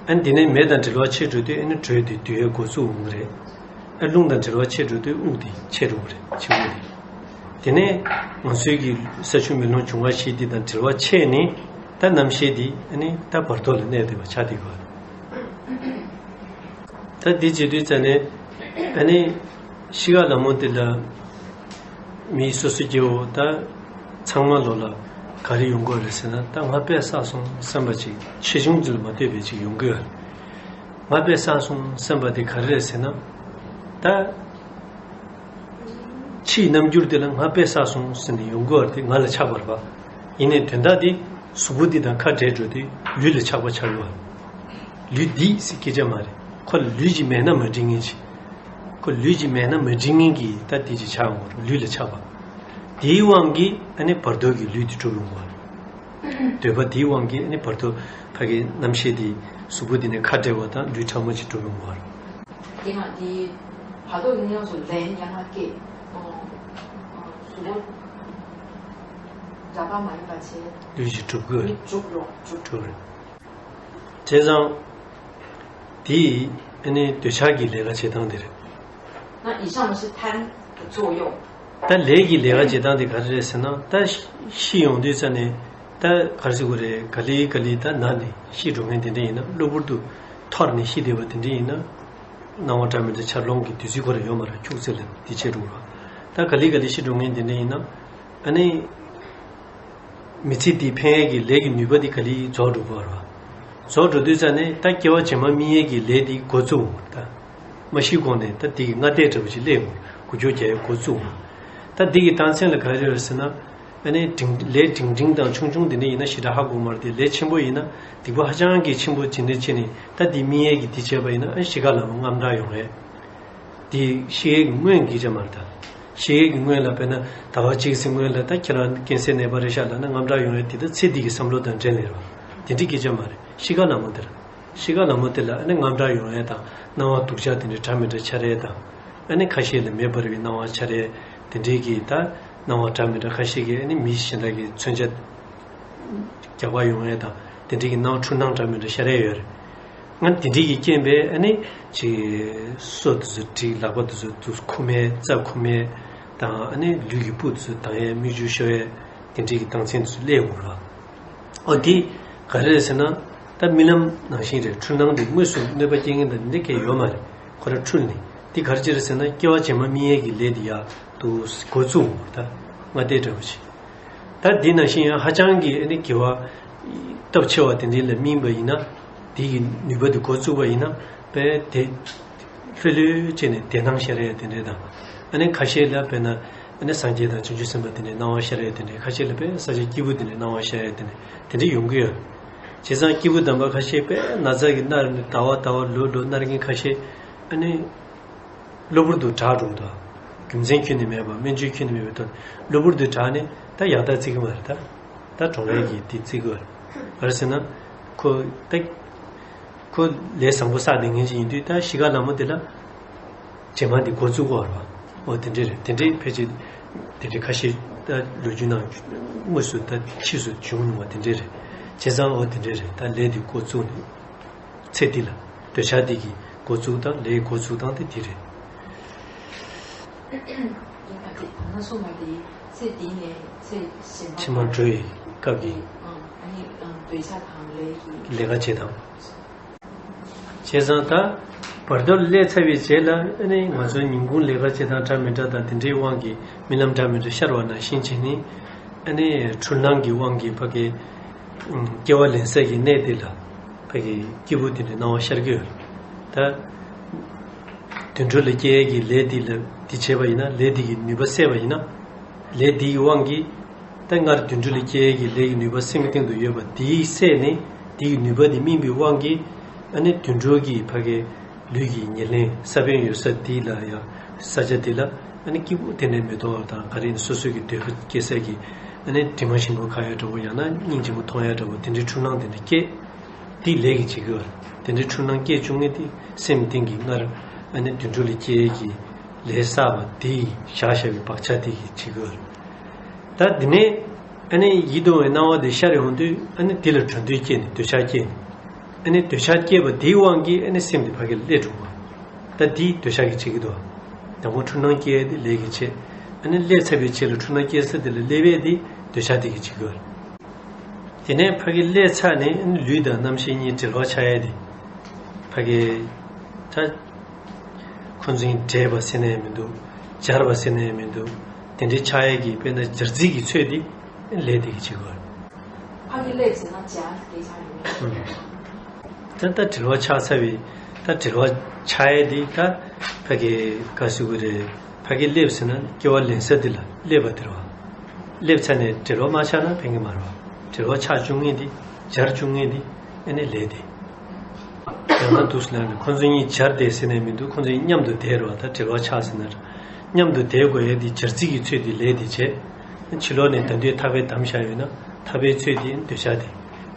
ཨ་ནི་དེ་ནས་མེ་དང་བྲལ་བ་ཆད་འགྲོ་དུས་ཨ་ནི་དྲོད་དེ་དུ་བའི་འགོ་ཚུགས་འོང་གི་རེད། ཨ་རླུང་དང་བྲལ་བ་ཆད་འགྲོ་དུས་དབུགས་དེ་ཆད་འགྲོ་གི་རེད། འཆི་བ་དེ། དེ་ནས་ང་ཚོའི་གི་ས་ཆུ་མེ་རླུང་འབྱུང་བ་བཞི་དེ་དང་བྲལ་བ་ཆད་ནས་ད་རྣམ་ཤེས་དེ་ཨ་ནི་ད་བར་དོ་ལ་གནས་བསྡད་པ་ཆགས་བསྡད་ཡོད། ད་འདི་བྱེད་དུས་ཙ་ནས་ཨ་ནི་ཤི་ཁ་ལ་མོ་དེ་ལ་མི་སོ་སོ་སྐྱེ་བོ་ད་ཚང་མ་ལོ་ལ་ག་རེ་ཡོང་གི་ཡོད་རེད་ཟེར་ན་ད་ང་དཔེ་བསགས་སོང་བསམ་པ་ཅིག་ཆེ་ཆུང་དེ་ལ་མ་ལྟོས་པའི་ཅིག་ཡོང་གི་ཡོད་རེད། ང་དཔེ་བསགས་སོང་བསམ་པ་དེ་ག་རེ་རེད་ཟེར་ན་ད། ཕྱིའི་རྣམ་འགྱུར་དེ་ལ་ང་དཔེ་བསགས་སོང་ཟེར་ནས་ཡོང་གི་ཡོད་རེད་དེ་ང་ལ་ཆགས་པ་རེད་པ། ཡིན་ནའི་དོན་དག་དེ་གཟུགས་པོ་འདི་དང་ཁ་བྲལ་འགྲོ་དུས་ལུས་ལ་ཆགས་པ་ཆགས་ཡོད་རེད། ལུས་འདི་ཟེར་སྐད་ཆ་མ་རེད། ཁོ་ལ་ལུས་ཀྱི་མེད་ན་མ་འགྲིག་ངེས་ཅིག་ཁོ་ལུས་ཀྱི་མེད་ན་མ་འགྲིག་ངེས་ཀྱི་ད་དེ་ཅིག་ཆགས་ཡོང་གི་རེད་ལུས་ལ་ཆགས་པ། དེའི་དབང་གིས་ཨ་ནི་བར་དོ་གི་ལུས་དེ་གྲུབ་ཡོང་གི་རེད། འདོད་པ་དེའི་དབང་གིས་ཨ་ནི་བར་དོ་ཕ་གི་རྣམ་ཤེས་དེ་གཟུགས་པོ་དེ་ནས་ཁ་བྲལ་བ་དང་ལུས་ཕྲ་མོ་ཅིག་གྲུབ་ཡོང་གི་རེད། དེ་ཡང་དེའི་བར་དོ་ཡིན་ཡང་སུ་ལན་ཡང་ང་སྐད་གཟུགས་པོ་འདྲ་པ་མ་ཡིན་པ་བྱས། ལུས་ཀྱི་གྲུབ་དགོས། ལུས་གྲུབ་རོགས་གྲུབ། གྲུབ་རེད། བྱས་ཙང་། དེ་ཨ་ནི་འདོད་ཆགས་ཀྱི་ལས་ཀ་བྱེད་སྟངས་དེ་རེད། 那以上的是贪的作用。 ད་ལས་ཀྱི་ལས་ཀ་བྱེད་སྟངས་དེ་ག་རེ་རེད་ཟེར་ན་ད་ཤི་ཡོང་དུས་ཙ་ནས་ད་ག་རེ་ཟེར་དགོས་རེད། ག་ལེ་ག་ལེ་ད་ན་ནས་ཤི་འགྲོ་མཁན་དེ་འདྲ་ཡིན་ན་གློ་བུར་དུ་འཐོར་ནས་ཤི་བསྡད་པ་དེ་འདྲ་ཡིན་ན། སྣང་བ་འདྲ་མི་འདྲ་འཆར་ལོང་གི་དུས་ཚོད་ཁོ་རང་ཡོད་མ་རེད། ཁྱུག་ཙམ་ལ་དེ་བྱེད་འགྲོ་ར། ད་ག་ལེ་ག་ལེ་ཤི་འགྲོ་མཁན་དེ་འདྲ་ཡིན་ན་ཨ་ནི། མི་ཚེ་འདི་ཕན་ཡས་ཀྱི་ལས་ཀྱི་ནུས་པ་འདི་ག་ལེ་རྫོགས་འགྲོ་གི་ཡོད་རེད་བ། རྫོགས་འགྲོ་དུས་ཙ་ནས་ད་སྐྱེ་བ་རྗེས་མ་སྨིན་ཡས་ཀྱི་ལས་འདི་འགོ་བཙུགས་འོང་ད། མ་ཤི་གོང་ནས་ད་འདི་གི་སྔ་ལྟས་འདྲ་པོ་ཅིག་སླེབས་འོང་། འགུལ་སྐྱོད་རྒྱག་ཡས་འགོ་བཙུགས་འོང་། ད་འདི་གི་རྟགས་མཚན་ལ་ག་རེ་ཡོད་ཟེར་ན། ཨ་ནི་འབྲིང་ལས་འབྲིང་འབྲིང་དང་ཆུང་ཆུང་འདི་འདྲ་ཡིན་ན་ཞེ་དྲག་ཧ་གོ་མ་རེད་དེ་ལས་ཆེན་པོ་ཡིན་ན་སྡིག་པ་ཧ་ཅང་གི་ཆེན་པོ་ཇི་འདྲ་བྱས་ནས་ད་འདི་སྨིན་ཡས་ཀྱི་འདི་བྱས་པ་ཡིན་ན་ཨ་ཤི་ཁ་ལ་མོ་དངངས་སྐྲག་ཡོང་ཡས། དེ་ཤི་ཡས་ཀྱི་སྔོན་གྱི་ཅང་མ་རེད་ད། ཤི་ཡས་ཀྱི་སྔོན་ལ་དཔེར་ན་ཟླ་བ་གཅིག་ཙམ་སྔོན་ལ་ད་ཁྱེད་རང་ཀན་སར་ནད་པ་རེད་ཤག་ལབ་ན་དངངས་སྐྲག་ཡོང་ཡས་དེ་ད་ཚེ་འདི་གི་བསམ་བློ་དང་འབྲེལ་ནས་རེད་བ། དེ་འདྲའི་སྐད་ཆ་མ་རེད། ཤི་ཁ་ལ་མོ་དེ་ལ། ཤི་ཁ་ལ་མོ་དེ་ལ་ཨ་ནི་དངངས་སྐྲག་ཡོང་ཡས་དང་སྣང་བ་སྡུག་ཅག་དེ་འདྲའི་འདྲ་མི་འདྲ་འཆར་ཡས་དང་། ཨ་ནི་ཁ་ཤས་ལ་མེ་འབར་བའི་སྣང་བ་འཆར་ཡས་དེ་འདྲའི་གི་ད་སྣང་བ་འདྲ་མི་འདྲ་ཁ་ཤས་ཀྱིས་ཨ་ནི་མི་གཞན་དག་གི་མཚོན་ཆ། རྒྱག་པ་ཡོང་ཡས་དང་དེ་འདྲའི་གི་སྣང་འཁྲུལ་སྣང་འདྲ་མི་འདྲ་ཤར་ཡས་ཡོད་རེད། ང་དེ་འདྲའི་གི་རྐྱེན་པས་ཨ་ནི་ཅིག་སོ་དེ་ཚོ་འགྲིག་ལག་པ་དེ་ཚོ་དུ་ཁུ་མས་རྩ་ཁུ་མས་དང་ཨ་ནི་ལུས་ཀྱི་སྤུ་དེ་ཚོ་ལྡང་ཡས་མིག་ཆུ་ཤོར་ཡས་དེ་འདྲའི་གི་རྟགས་མཚན་དེ་ཚོ་སླེབས་ཡོང་ར། ཨོ་དེ་ག་རེ་རེད་ཟེར་ན་ད་རྨི་ལམ་ནང་བཞིན་རེད། འཁྲུལ་སྣང་དེ་དངོས་སུ་གནོད་པ་སྐྱེལ་མཁན་དང་འདི་འདྲ་གས་ཡོད་མ་རེད། ཁོ་རང་འཁྲུལ་ནས་དེ་ག་རེ་ཅི་རེད་ཟེར་ན་སྐྱེ་བ་རྗེས་མ་སྨིན་ཡས་ཀྱི་ལས་དེ་ཡག་ཏུ་འགོ་བཙུགས་འོང་ད་ང་བལྟས་འདྲ་པོ་ཞིག་ད་འདི་ནང་བཞིན་ཡང་ཧ་ཅང་གི་ཨ་ནི་དགེ་བ་སྟོབས་ཆེ་བ་དེ་འདྲའི་ལ་སྨིན་པ་ཡིན་ན་དེ་གི་ནུས་པ་དེ་འགོ་བཙུགས་པ་ཡིན་ན་དཔེ་དེ་ལྷོད་ལྷོད་བྱས་ནས་བདེ་སྣང་ཤར་ཡས་དེ་འདྲས་དང་ཨ་ནི་ཁ་ཤས་ལ་དཔེར་ན་ཨ་ནི་སངས་རྒྱས་དང་བྱང་ཆུབ་སེམས་དཔའ་དེ་འདྲའི་སྣང་བ་ཤར་ཡས་དེ་འདྲས་ཁ་ཤས་ལ་དཔེ་ས་སྐྱ་སྐྱེས་བུ་དེ་འདྲའི་སྣང་བ་ཤར་ཡས་དེ་འདྲས་དེ་འདྲས་ཡོང་གི་ཡོད། བྱས་ཙང་སྐྱེས་བུ་དམ་པ་ཁ་ཤས་དཔེ་ན་ཚ་གི་མནར་ནས་ཟླ་བ་ཟླ་བ་ལོ་ལོ་མནར་མཁན་ཁ་ཤས་ཨ་ནི། གློ་བུར་དུ་དྲག་འགྲོ་འདུག་རྒྱུ་མཚན་ཁྱོན་ནས་མེད་པ་སྨན་བཅོས་ཁྱོན་ནས་མེད་པའི་ཐོག་གློ་བུར་དུ་དྲག་ནས་ད་ཡག་ཐག་བརྩི་གི་མ་རེད་ད། ད་གྲོངས་ཡས་ཀྱི་དེ་བརྩི་གི་མ་རེད། ག་རེ་ཟེར་ན། ཁོ་ད། ཁོ་ལས་བཟང་པོ་བསགས་བསྡད་མཁན་ཅིག་ཡིན་དུས་ད་གཤིས་ཀ་ལ་མོ་དེ་ལ། རྗེས་མ་དེ་འགོ་བཙུགས་པ་རེད་བ། འོ་དེ་འདྲས་རེད། དེ་འདྲས་ཕལ་ཆེར་དེ་འདྲས་ཁ་ཤས་ད་ལོ་རྒྱུས་ནང་དངོས་སུ་ད་ཕྱིས་སུ་བྱུང་མྱོང་བ་དེ་འདྲས་རེད། བྱས་ཙང་འོ་དེ་འདྲས་རེད། ད་ལས་དེ་འགོ་བཙུགས་ནས། ཚེ་འདི་ལ་འདོད་ཆགས་འདི་གི་འགོ་བཙུགས་དང་ལས་འགོ་བཙུགས་སྟངས་དེ་འདི་རེད། ཡིན་པ་དེ་ད་ན་སོ་མ་དེ་ཚེ་འདི་ནས་ཚེ་ཕྱི་མ་ཕྱི་མ་འགྲོ་ཡི་སྐབས་ཀྱི་ཨ་ནི་འདོད་ཆགས་དང་ལས་ཀྱི་ལས་ཀ་བྱེད་དང་། བྱས་ཙང་ད་བར་དོར་སླེབས་ཚར་བའི་རྗེས་ལ་ཨ་ནི་ང་ཚོ་ཉིན་གུང་ལས་ཀ་བྱེད་སྟངས་འདྲ་མི་འདྲ་དང་དེ་འདྲའི་དབང་གིས་རྨི་ལམ་འདྲ་མི་འདྲ་ཤར་བ་ནང་བཞིན་བྱས་ནས་ཨ་ནི་འཁྲུལ་སྣང་གི་དབང་གིས་ཕ་གི་སྐྱེ་བ་ལེན་ས་ཀྱི་གནས་དེ་ལ་ཕ་གི་སྐྱེས་བུ་དེ་འདྲའི་སྣང་བ་ཤར་གྱི་ཡོད། ད་དུད་འགྲོ་ལ་སྐྱེ་ཡས་ཀྱི་ལས་དེ་ལ་དེ་བྱས་པ་ཡིན་ན་ལས་དེ་གི་ནུས་པ་སད་པ་ཡིན་ན་ལས་དེའི་དབང་གིས། ད་སྔར་དུད་འགྲོ་ལ་སྐྱེ་ཡས་ཀྱི་ལས་ཀྱི་ནུས་པ་སེམས་སྟེང་དུ་ཡོད་པ་དེའི་སད་ནས་དེ་ཡི་ནུས་པ་དེ་སྨིན་པའི་དབང་གིས་ཨ་ནི་དུད་འགྲོ་གི་ཕ་གའི་ལུས་ཀྱི་ཉེར་ལེན་ས་བོན་ཡོད་ས་དེ་ལ་ཡང་ས་ཆ་དེ་ལ་ཨ་ནི་སྐྱིད་པོ་དེ་ནས་མི་ཐོག་དང་ག་རེ་ཡིན་སོ་སོ་གི་འདོད་པ་སྐྱེ་ས་གི་ཨ་ནི་དྲི་མ་ཞིམ་པོ་ཁ་ཡ་འདྲ་བོ་ཡང་ན་སྙིང་རྗེ་མོ་མཐོང་ཡ་འདྲ་བོ་དེ་འདྲའི་འཁྲུལ་སྣང་དེ་འདྲ་སྐྱེ། དེ་ལས་ཀྱི་བྱེད་ཀྱི་ཡོད་རེད། དེ་འདྲའི་འཁྲུལ་སྣང་སྐྱེ་བཅུག་མཁན་དེ་སེམས་སྟེང་གི་སྔར་ཨ་ནི་དུད་འགྲོ་ལ་སྐྱེ་ཡས་ཀྱི་ལས་བསགས་པ་དེ་ཡིས་བཞག་བཞག་པའི་བག་ཆགས་དེ་ཡིས་བྱེད་ཀྱི་ཡོད་རེད། ད་དེ་ནས་ཨ་ནི་ཡིད་དུ་འོང་བའི་སྣང་བ་དེ་ཤར་ཡོང་དུས་ཨ་ནི་དེ་ལ་འགྲོ་འདོད་སྐྱེས་ནས་འདོད་ཆགས་སྐྱེས་ནས་ཨ་ནི་འདོད་ཆགས་སྐྱེས་པ་དེའི་དབང་གིས་ཨ་ནི་སེམས་དེ་ཕ་གི་ལ་སླེབས་འགྲོ་བ། ད་དེ་འདོད་ཆགས་ཀྱིས་བྱེད་ཀྱི་འདུག་དང་པོ་འཁྲུལ་སྣང་སྐྱེ་ཡས་དེ་ལས་ཀྱིས་བྱེད། ཨ་ནི་སླེབས་ཚར་བའི་རྗེས་ལ་འཁྲུལ་སྣང་སྐྱེ་ས་དེ་ལ་སླེབས་ཡས་དེ་འདོད་ཆགས་དེ་གིས་བྱེད་ཀྱི་ཡོད་རེད། དེ་ནས་ཕ་གི་སླེབས་ཚར་ནས་ཨ་ནི་ལུས་དང་རྣམ་ཤེས་གཉིས་འབྲེལ་བ་ཆགས་ཡས་དེ་ཕ་གི་ད། ཁོ་ཚོ་གཉིས་འདྲེས་པ་ཟེར་ནས་མི་འདུག་སྦྱར་བ་ཟེར་ནས་མི་འདུག་དེ་འདྲའི་ཆགས་ཡས་ཀྱི་དཔེར་ན་སྦྱར་རྩི་གི་ཚོད་དེ་ལས་དེ་གི་བྱེད་དགོས། ཕ་གི་སླེབས་ཟེར་ན་སྦྱར་དེ་ཆགས་ཡོད་མེད། ད་ལྟ་འབྲེལ་བ་ཆགས་ཚར་བའི་ད་འབྲེལ་བ་ཆགས་ཡས་དེ་ད་ཕ་གི་ག་ཟེར་དགོས་རེད། ཕ་གི་སླེབས་ཟེར་ན་སྐྱེ་བ་ལེན་ས་དེ་ལ་སླེབས་པ་དེ་རེད་བ། སླེབས་ཚར་ནས་འབྲེལ་བ་མ་ཆགས་ན་ཕན་གི་མ་རེད་བ། འབྲེལ་བ་ཆགས་བཅུག་མཁན་དེ་སྦྱར་བཅུག་མཁན་དེ་ཨ་ནི་ལས་དེ། ཡང་ན་འདུག་ཟེར་ན་ཁོ་ཚོ་གཉིས་སྦྱར་བསྡད་ཟེར་ནས་མི་འདུག་ཁོ་ཚོ་གཉིས་མཉམ་དུ་བསྡད་རེད་བ། ད་འབྲེལ་བ་ཆགས་ཟེར་ན་རེད། མཉམ་དུ་བསྡད་དགོས་ཡས་དེ་སྦྱར་རྩི་གི་ཚོད་དེ་ལས་དེ་བྱས། ཕྱི་ལོགས་ནས་ད་དུང་ཐག་པས་བསྡམས་བཞག་ཡོད་ན་ཐག་པའི་ཚོད་དེ་འདོད་ཆགས་དེ།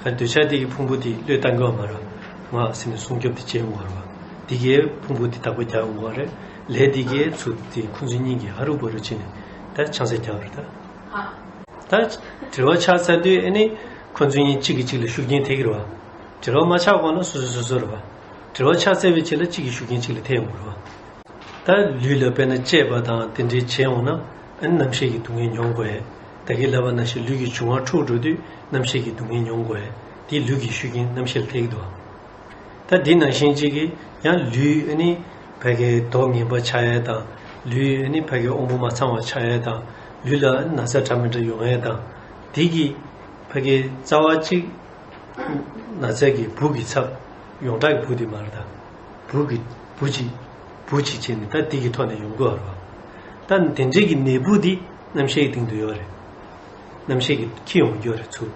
ག་འདོད་ཆགས་དེ་གི་ཕུང་པོ་དེ་བློས་བཏང་གི་ཡོད་མ་རེད་བ། ང་ཟེར་ནས་སྲུང་སྐྱོབ་དེ་བྱེད་ཡོང་བ་རེད་བ། དེ་གའི་ཕུང་པོ་དེ་བདག་པོ་རྒྱག་ཡོང་བ་རེད། ལས་དེ་གའི་ཚུར་དེ་ཁོ་ཚོ་གཉིས་ཀྱིས་ཧ་རུ་བ་རུ་བྱས་ནས་ད་ཆང་ས་རྒྱག་པ་རེད་ད། ད་འབྲེལ་བ་ཆགས་ཚར་དུས་ཨ་ནི་ཁོ་ཚོ་གཉིས་གཅིག་གིས་གཅིག་ལ་ཤུགས་རྐྱེན་ཐེབས་ཀྱི་རེད་བ། འབྲེལ་བ་མ་ཆགས་གོང་ལ་སོ་སོ་སོ་སོ་རེད་བ། འབྲེལ་བ་ཆགས་ཚར་བའི་རྗེས་ལ་གཅིག་གིས་ཤུགས་རྐྱེན་གཅིག་ལ་ཐེབས་ཡོང་གི་རེད་བ། ད་ལུས་ལ་དཔེར་ན་བཅད་པ་དང་དེ་འདྲའི་བྱས་ཡོང་ན་ཨ་ནི་རྣམ་ཤེས་ཀྱི་སྡུག་བསྔལ་མྱོང་དགོས་ཡས། ད་གིན་ལབ་པ་ནང་བཞིན་ལུས་ཀྱི་འབྱུང་བ་འཁྲུགས་འགྲོ་དུས་རྣམ་ཤེས་ཀྱི་སྡུག་བསྔལ་མྱོང་དགོས་ཡས། དེ་ལུས་ཀྱི་ཤུགས་རྐྱེན་རྣམ་ཤེས་ལ་ཐེབས་ཀྱི་འདུག་བ། ད་འདི་ནང་བཞིན་གཅིག་གིས་ཡང་ལུས་ཨ་ནི་ཕ་གིའི་མདོག་ངན་པ་ཆགས་ཡས་དང་ལུས་ཨ་ནི་ཕ་གིའི་དབང་པོ་མ་ཚང་བ་ཆགས་ཡས་དང་ལུས་ལ་ན་ཚ་འདྲ་མི་འདྲ་ཡོང་ཡས་དང་དེ་གི་ཕ་གིའི་རྩ་བ་གཅིག་ན་ཚ་གི་སྦུག་གི་ཚབ་ཡོངས་གྲགས་ཀྱི་སྦུག་དེ་མ་རེད་ད། སྦུག་གི་སྦུག་གཅིག་སྦུག་གཅིག་བྱས་ནས་ད་དེ་གི་ཐོག་ནས་ཡོང་གི་ཡོད་རེད་བ། ད་དེ་འདྲའི་གི་ནད་འབུ་དེ་རྣམ་ཤེས་ཀྱི་སྟེང་དུ་ཡོད་རེད། རྣམ་ཤེས་ཀྱིས་འཁྱེར་ཡོང་རྒྱུ་རེད་ཚུར།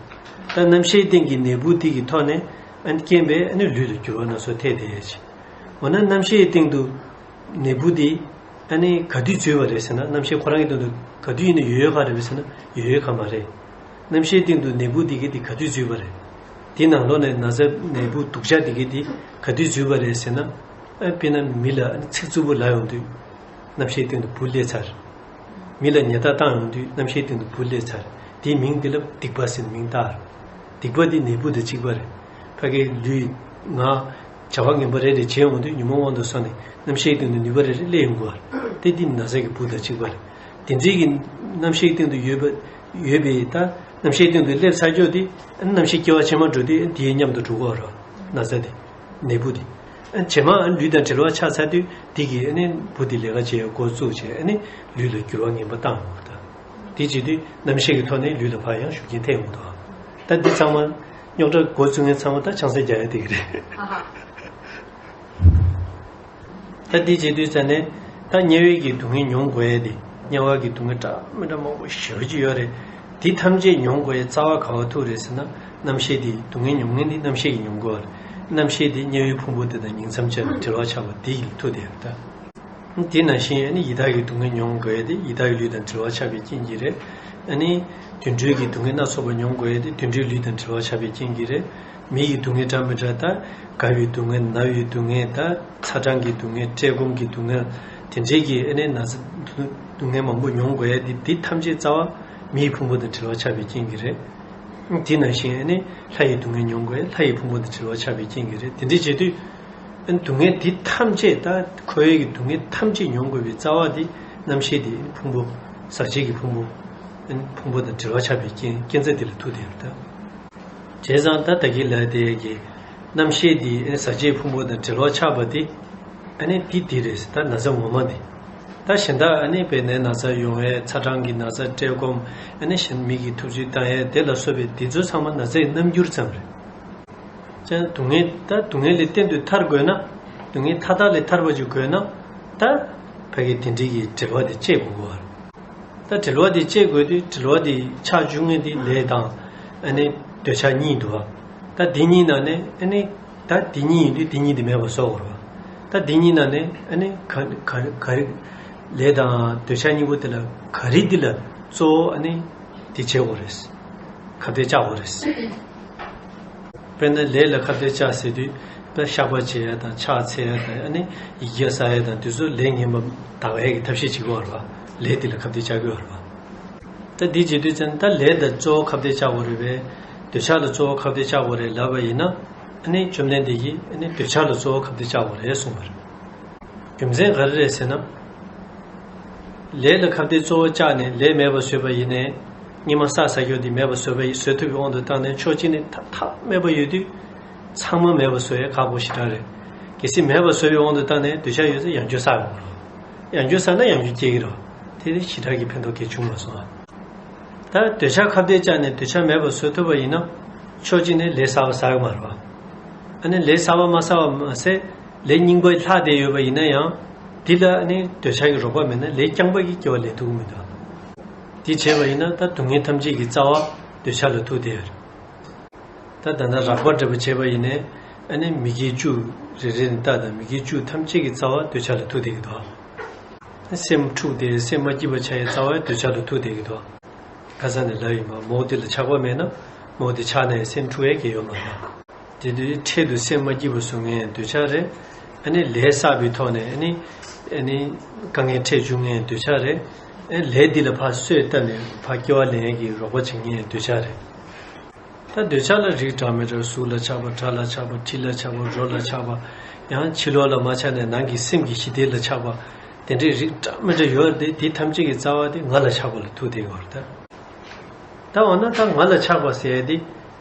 ད་རྣམ་ཤེས་སྟེང་གི་ནད་འབུ་དེ་གི་ཐོག་ནས་ཨ་ནི་རྐྱེན་པས་ཨ་ནི་ལུས་ལ་འགྱུར་བ་སྣ་ཚོགས་ཐེབས་བསྡད་ཡོད་ཅིང་། འོ་ན་རྣམ་ཤེས་སྟེང་དུ་ནད་འབུ་དེ་ཨ་ནི་ག་དུས་འཛུལ་བ་རེད་ཟེར་ན་རྣམ་ཤེས་ཁོ་རང་གི་སྟེང་དུ་ག་དུས་ཡིན་ན་ཡོད་ཡོད་ག་རེད་པས་ཟེར་ན་ཡོད་ཡོད་ག་མ་རེད། རྣམ་ཤེས་སྟེང་དུ་ནད་འབུ་དེ་གི་དེ་ག་དུས་འཛུལ་བ་རེད། དེ་ནང་ལོགས་ནས་ན་ཚ་ནད་འབུ་སྡུག་ཅག་དེ་གི་དེ་ག་དུས་འཛུལ་བ་རེད་ཟེར་ན་ཨ་དཔེར་ན་མི་ལ་ཨ་ནི་ཚིག་རྩུབ་པོ་ལབ་ཡོང་དུས་རྣམ་ཤེས་སྟེང་དུ་འབུ་སླེབས་ཚར། མི་ལ་ཉེས་རྡུང་བཏང་ཡོང་དུས་རྣམ་ཤེས་སྟེང་དུ་འབུ་སླེབས་ཚར། དེའི་མིང་དེ་ལ་སྡིག་པ་ཟེར་ནས་མིང་བཏགས། སྡིག་པ་དེ་ནད་འབུ་དང་གཅིག་པ་རེད། ཕ་གིའི་ལུས་ངག་བྱ་བ་ངན་པ་རེ་རེ་བྱས་ཡོང་དུས་ཉོན་མོངས་དབང་དུ་སོང་ནས་རྣམ་ཤེས་སྟེང་དུ་ནུས་པ་རེ་རེ་སླེབས་ཡོང་གི་རེད། དེ་དེ་ན་ཚ་གི་འབུ་དང་གཅིག་པ་རེད། དེ་འདྲའི་གི་རྣམ་ཤེས་སྟེང་དུ་ཡོད་པ་ཡོད་པའི་ད་རྣམ་ཤེས་སྟེང་དུ་སླེབས་ཚར་ཀྱོག་དེ་རྣམ་ཤེས་སྐྱེ་བ་ཕྱི་མ་འགྲོ་དུས་དེའི་མཉམ་དུ་འགྲོ་གི་རེད། ན་ཚ་དེ་ནད་འབུ་དེ། རྗེས་མ་ལུས་དང་འབྲེལ་བ་ཆགས་ཚར་དུས་དེ་གིས་ཨ་ནི་འབུ་དེ་ལས་ཀ་བྱེད་ཡ་འགོ་བཙུགས་བྱས་ཨ་ནི་ལུས་ལ་འགྱུར་བ་ངན་པ་བཏང་ཡོང་གི་རེད། དེ་བྱེད་དུས་རྣམ་ཤེས་ཀྱི་ཐོག་ནས་ལུས་ལ་ཕར་ཡང་ཤུགས་རྐྱེན་ཐེབས་ཡོང་གི་འདུག་ད་འདི་ཚང་མ་རྙོག་དྲ་འགོ་བཙུགས་མཁན་ཚང་མ་ད་ཆང་ས་རྒྱག་ཡ་དེ་གི་རེད། ད་འདི་བྱེད་དུས་ཙ་ནས་ད་དམྱལ་བའི་གི་སྡུག་བསྔལ་མྱོང་དགོས་ཡ་དེ་དམྱལ་བ་གི་སྡུག་བསྔལ་འདྲ་མི་འདྲ་མང་པོ་ཞེ་པོ་ཅིག་ཡོད་རེད། དེ་ཐམས་ཅད་མྱོང་དགོས་ཡ་རྩ་བ་ག་བ་ཐུག་རེད་ཟེར་ན། རྣམ་ཤེས་དེ་སྡུག་བསྔལ་མྱོང་མཁན་ནི་རྣམ་ཤེས་ཀྱིས་མྱོང་དགོས་པ་རེད། རྣམ་ཤེས་དེ་དམྱལ་བའི་ཕུང་པོ་དེ་དང་ཉིང་མཚམས་སྦྱར་ནས་འབྲེལ་བ་ཆགས་པ་དེ་ཡིས་ཐུག་བསྡད་ཡོད་ད། དེ་ནང་བཞིན་ཨ་ནི་ཡི་དྭགས་ཀྱི་སྡུག་བསྔལ་མྱོང་དགོས་ཡ་དེ་ཡི་དྭགས་ཀྱི་ལུས་དང་འབྲེལ་བ་ཆགས་པའི་རྐྱེན་གྱིས་རེད། ཨ་ནི་དུད་འགྲོའི་གི་སྡུག་བསྔལ་སྣ་ཚོགས་པ་མྱོང་དགོས་ཡ་དེ་དུད་འགྲོའི་ལུས་དང་འབྲེལ་བ་ཆགས་པའི་རྐྱེན་གྱིས་རེད། མི་ཡི་སྡུག་བསྔལ་འདྲ་མི་འདྲ་ད་རྒ་ཡི་སྡུག་བསྔལ་ན་བའི་སྡུག་བསྔལ་ད་ཚ་གྲང་གི་སྡུག་བསྔལ་བཀྲེས་སྐོམ་གྱི་སྡུག་བསྔལ་དེ་འདྲའི་གི་ཨ་ནི་ན་ཚ་སྡུག་བསྔལ་མང་པོ་མྱོང་དགོས་ཡ་དེ་དེ་ཐམས་ཅད་རྩ་བ་མི་ཡི་ཕུང་པོ་དང་འབྲེལ་བ་ཆགས་པའི་རྐྱེན་གྱིས་རེད། དེ་ནང་བཞིན་ཨ་ནི་ལྷ་ཡི་སྡུག་བསྔལ་མྱོང་དགོས་ལྷ་ཡི་ཕུང་པོ་དང་བྲལ་བར་ཆགས་པའི་རྐྱེན་གྱིས་རེད། དེ་འདྲ་བྱེད་དུས་ཨ་ནི་སྡུག་བསྔལ་འདི་ཐམས་ཅད་ད་འཁོར་བའི་གི་སྡུག་བསྔལ་ཐམས་ཅད་མྱོང་དགོས་པའི་རྩ་བ་འདི་ རྣམ་ཤེས་དེ་ཕུང་པོ། ཟག་བཅས་ཀྱི་ཕུང་པོ། ཨ་ནི་ཕུང་པོ་དང་བྲལ་བ་ཆགས་པའི་རྐྱེན་རྐྱེན་རྩ་དེ་ལ་ཐུག་བསྡད་པ་དང་། བྱས་ཙང་ད་ད་གིན་ལབ་དེ་གི་རྣམ་ཤེས་དེ་ཨ་ནི་ཟག་བཅས་ཕུང་པོ་དང་བྲལ་བ་ཆགས་པ་དེ། ཨ་ནི་དེ་དེ་རེད། ད་ན་ཚ་ངོ་མ་དེ། ད་གཞན་དག་ཨ་ནི་དཔེར་ན་ན་ཚ་ཡོང་ཡས། ཚ་གྲང་གི་ན་ཚ། བཀྲེས་སྐོམ། ཨ་ནི་གཞན་མི་གིས་ཐུབ་ཚོད་བཏང་ཡས་དེ་ལ་སོགས་པའི་དེ་ཚོ་ཚང་མ་ན་ཚའི་རྣམ་འགྱུར་ཙམ་རེད། ཅན་སྡུག་བསྔལ། ད་སྡུག་བསྔལ་ལས་གཏན་དུ་ཐར་དགོས་ན། སྡུག་བསྔལ་མཐའ་དག་ལས་ཐར་བ་ཅིག་དགོས་ན། ད་ཕ་གི་དེ་འདྲའི་གི་བྲལ་བ་དེ་སྤྱད་དགོས་པ་རེད། ད་བྲལ་བ་དེ་སྤྱད་དགོས་དུས་བྲལ་བ་དེ་ཆགས་འབྱུང་མཁན་དེ་ལས་དང་། ཨ་ནི་འདོད་ཆགས་གཉིས་འདུག་བ། ད་དེ་གཉིས་ནང་ནས་ཨ་ནི། ད་དེ་གཉིས་ཡིན་དུས་དེ་གཉིས་དེ་མེད་པ་བཟོ་དགོས་རེད་བ། ད་དེ་གཉིས་ནང་ནས་ཨ་ནི་ག་ག་ག་རེ། ལས་དང་འདོད་ཆགས་གཉིས་པོ་དེ་ལ་ག་རེ་འདི་ལ་གཙོ་བོ་ཨ་ནི་དེ་བྱེད་དགོས་རེད། ཁ་གཏད་བཅག་དགོས་རེད། དཔེར་ན་ལས་ལ་ཁ་གཏད་བཅག་ཟེར་དུས། དཔེ་བཤགས་པ་བྱེད་ཡ་དང་། ཕྱག་འཚལ་ཡ་དང་། ཨ་ནི་ཡི་གེ་བསགས་ཡ་དང་། དེ་ཚོ་ལས་ངན་པ་དག་ཡ་གི་ཐབས་ཤེས་བྱེད་དགོས་རེད་བ། ལས་དེ་ལ་ཁ་གཏད་བཅག་དགོས་རེད་བ། ད་འདི་བྱེད་དུས་ཙམ་ད་ལས་ལ་གཙོ་བོ་ཁ་གཏད་བཅག་དགོས་རེད་པས། འདོད་ཆགས་ལ་གཙོ་བོ་ཁ་གཏད་བཅག་དགོས་རེད་ལབ་པ་ཡིན་ན། ཨ་ནི་བཅོམ་ལྡན་འདས་ཀྱིས་ཨ་ནི་འདོད་ཆགས་ལ་གཙོ་བོ་ཁ་གཏད་བཅག་དགོས་རེད་གསུངས་པ་རེད། རྒྱུ་མཚན་ག་རེ་རེད་ཟེར་ན། ལས་ལ་ཁ་གཏད་གཙོ་བོ་བཅག་ནས་ལས་མེད་པ་བཟོས་པ་ཡིན་ནའི། སྔོན་མ་བསགས་བསགས་རྒྱུ་དེ་མེད་པ་བཟོས་པ་ཡིན། བཟོ་ཐུབ་པའི་དབང་དུ་བཏང་ནས་ཕྱོགས་གཅིག་ནས་ཐ་ཐག་མེད་པ་ཡོད་དུས། ཚང་མ་མེད་པ་བཟོ་ཡ་ཁག་པོ་ཞེ་དྲག་རེད། གལ་སྲིད་མེད་པ་བཟོ་བའི་དབང་དུ་བཏང་ནས་འདོད་ཆགས་ཡོད་ཚེ་ཡང་བསྐྱར་བསགས་དགོས་རེད། ཡང་བསྐྱར་བསགས་ན་ཡང་བསྐྱར་སྐྱེ་གི་རེད། དེ་ནི་ཞེ་དྲག་གི་ཕན་ཐོགས་གལ་ཆུང་བ་སོང་ཨ། ད་འདོད་ཆགས་ཁ་གཏད་བཅག་ནས་འདོད་ཆགས་མེད་པར་བཟོ་ཐུབ་པ་ཡིན་ན། ཕྱོགས་གཅིག་ནས་ལས་གསར་པ་བསགས་ཀྱི་མ་རེད་བ། ཨ་ནི་ལས་གསར་པ་མ་བསགས་པ་མ་ཟད། ལས་རྙིང་པ་ལྷག་བསྡད་ཡོད་པ་ཡིན་ན་ཡང་། འདི་ལ་ཨ་ནི་འདོད་ཆགས་ཀྱི་རོགས་པ་མེད་ན་ལས་རྐྱང་པ་གིས་སྐྱེ་བ་ལེན་ཐུབ་ཀྱི་མི་འདུག། འདི་བྱས་པ་ཡིན་ན་ད་སྡུག་བསྔལ་ཐམས་ཅད་ཀྱི་རྩ་བ་འདོད་ཆགས་ལ་ཐུག་བསྡད་ཡོད་རེད། ད་ད་ལྟ་རགས་པ་འདྲ་པོ་བྱས་པ་ཡིན་ནའི། ཨ་ནི་མི་དགེ་བཅུ་རེ་རེ་ནས་ལྟ་དང་། མི་དགེ་བཅུ་ཐམས་ཅད་ཀྱི་རྩ་བ་འདོད་ཆགས་ལ་ཐུག་བསྡད་ཀྱི་འདུག། སེམས་འཁྲུགས་ཏེ་སེམས་མ་སྐྱིད་པ་ཆགས་ཡའི་རྩ་བ་འདོད་ཆགས་ལ་ཐུག་བསྡད་ཀྱི་འདུག། ཁ་སང་ནས་ལབ་ཡིན་པ། མོ་དེ་ལ་ཆགས་པ་མེད་ན། མོ་དེ་ཆགས་ནའི་སེམས་འཁྲུགས་ཡས་གལ་ཡོད་མ་རེད། དེ་དུས་འཕྲལ་དུ་སེམས་མ་སྐྱིད་པ་བཟོ་མཁན་འདོད་ཆགས་རེད། ཨ་ནི་ལས་བསགས་པའི་ཐོག་ནས་ཨ་ནི། ཨ་ནི་དཀའ་ངལ་འཕྲད་བཅུག་མཁན་འདོད་ཆགས་རེད། ཨ་ནི་ལས་འདི་ལ་ཕར་གསོས་བཏབ་ནས་ཕར་སྐྱེ་བ་ལེན་ཡས་ཀྱི་རོགས་པ་བྱེད་མཁན་འདོད་ཆགས་རེད། ད་འདོད་ཆགས་ལ་རིགས་འདྲ་མི་འདྲ། གཟུགས་ལ་ཆགས་པ། སྒྲ་ལ་ཆགས་པ། དྲི་ལ་ཆགས་པ། རོ་ལ་ཆགས་པ། ཡང་ཕྱི་ལོགས་ལ་མ་ཆགས་ནས་ནང་གི་སེམས་ཀྱི་ཞི་བདེ་ལ་ཆགས་པ། དེ་འདྲའི་རིགས་འདྲ་མི་འདྲ་ཡོད་རེད་དེ། དེ་ཐམས་ཅད་ཀྱི་རྩ་བ་དེ་ང་ལ་ཆགས་པ་ལ་ཐུག་བསྡད་ཡོད་རེད་ད། ད་འོ་ན་ད་ང་ལ་ཆགས་པ་ཟེར་ཡ་དེ།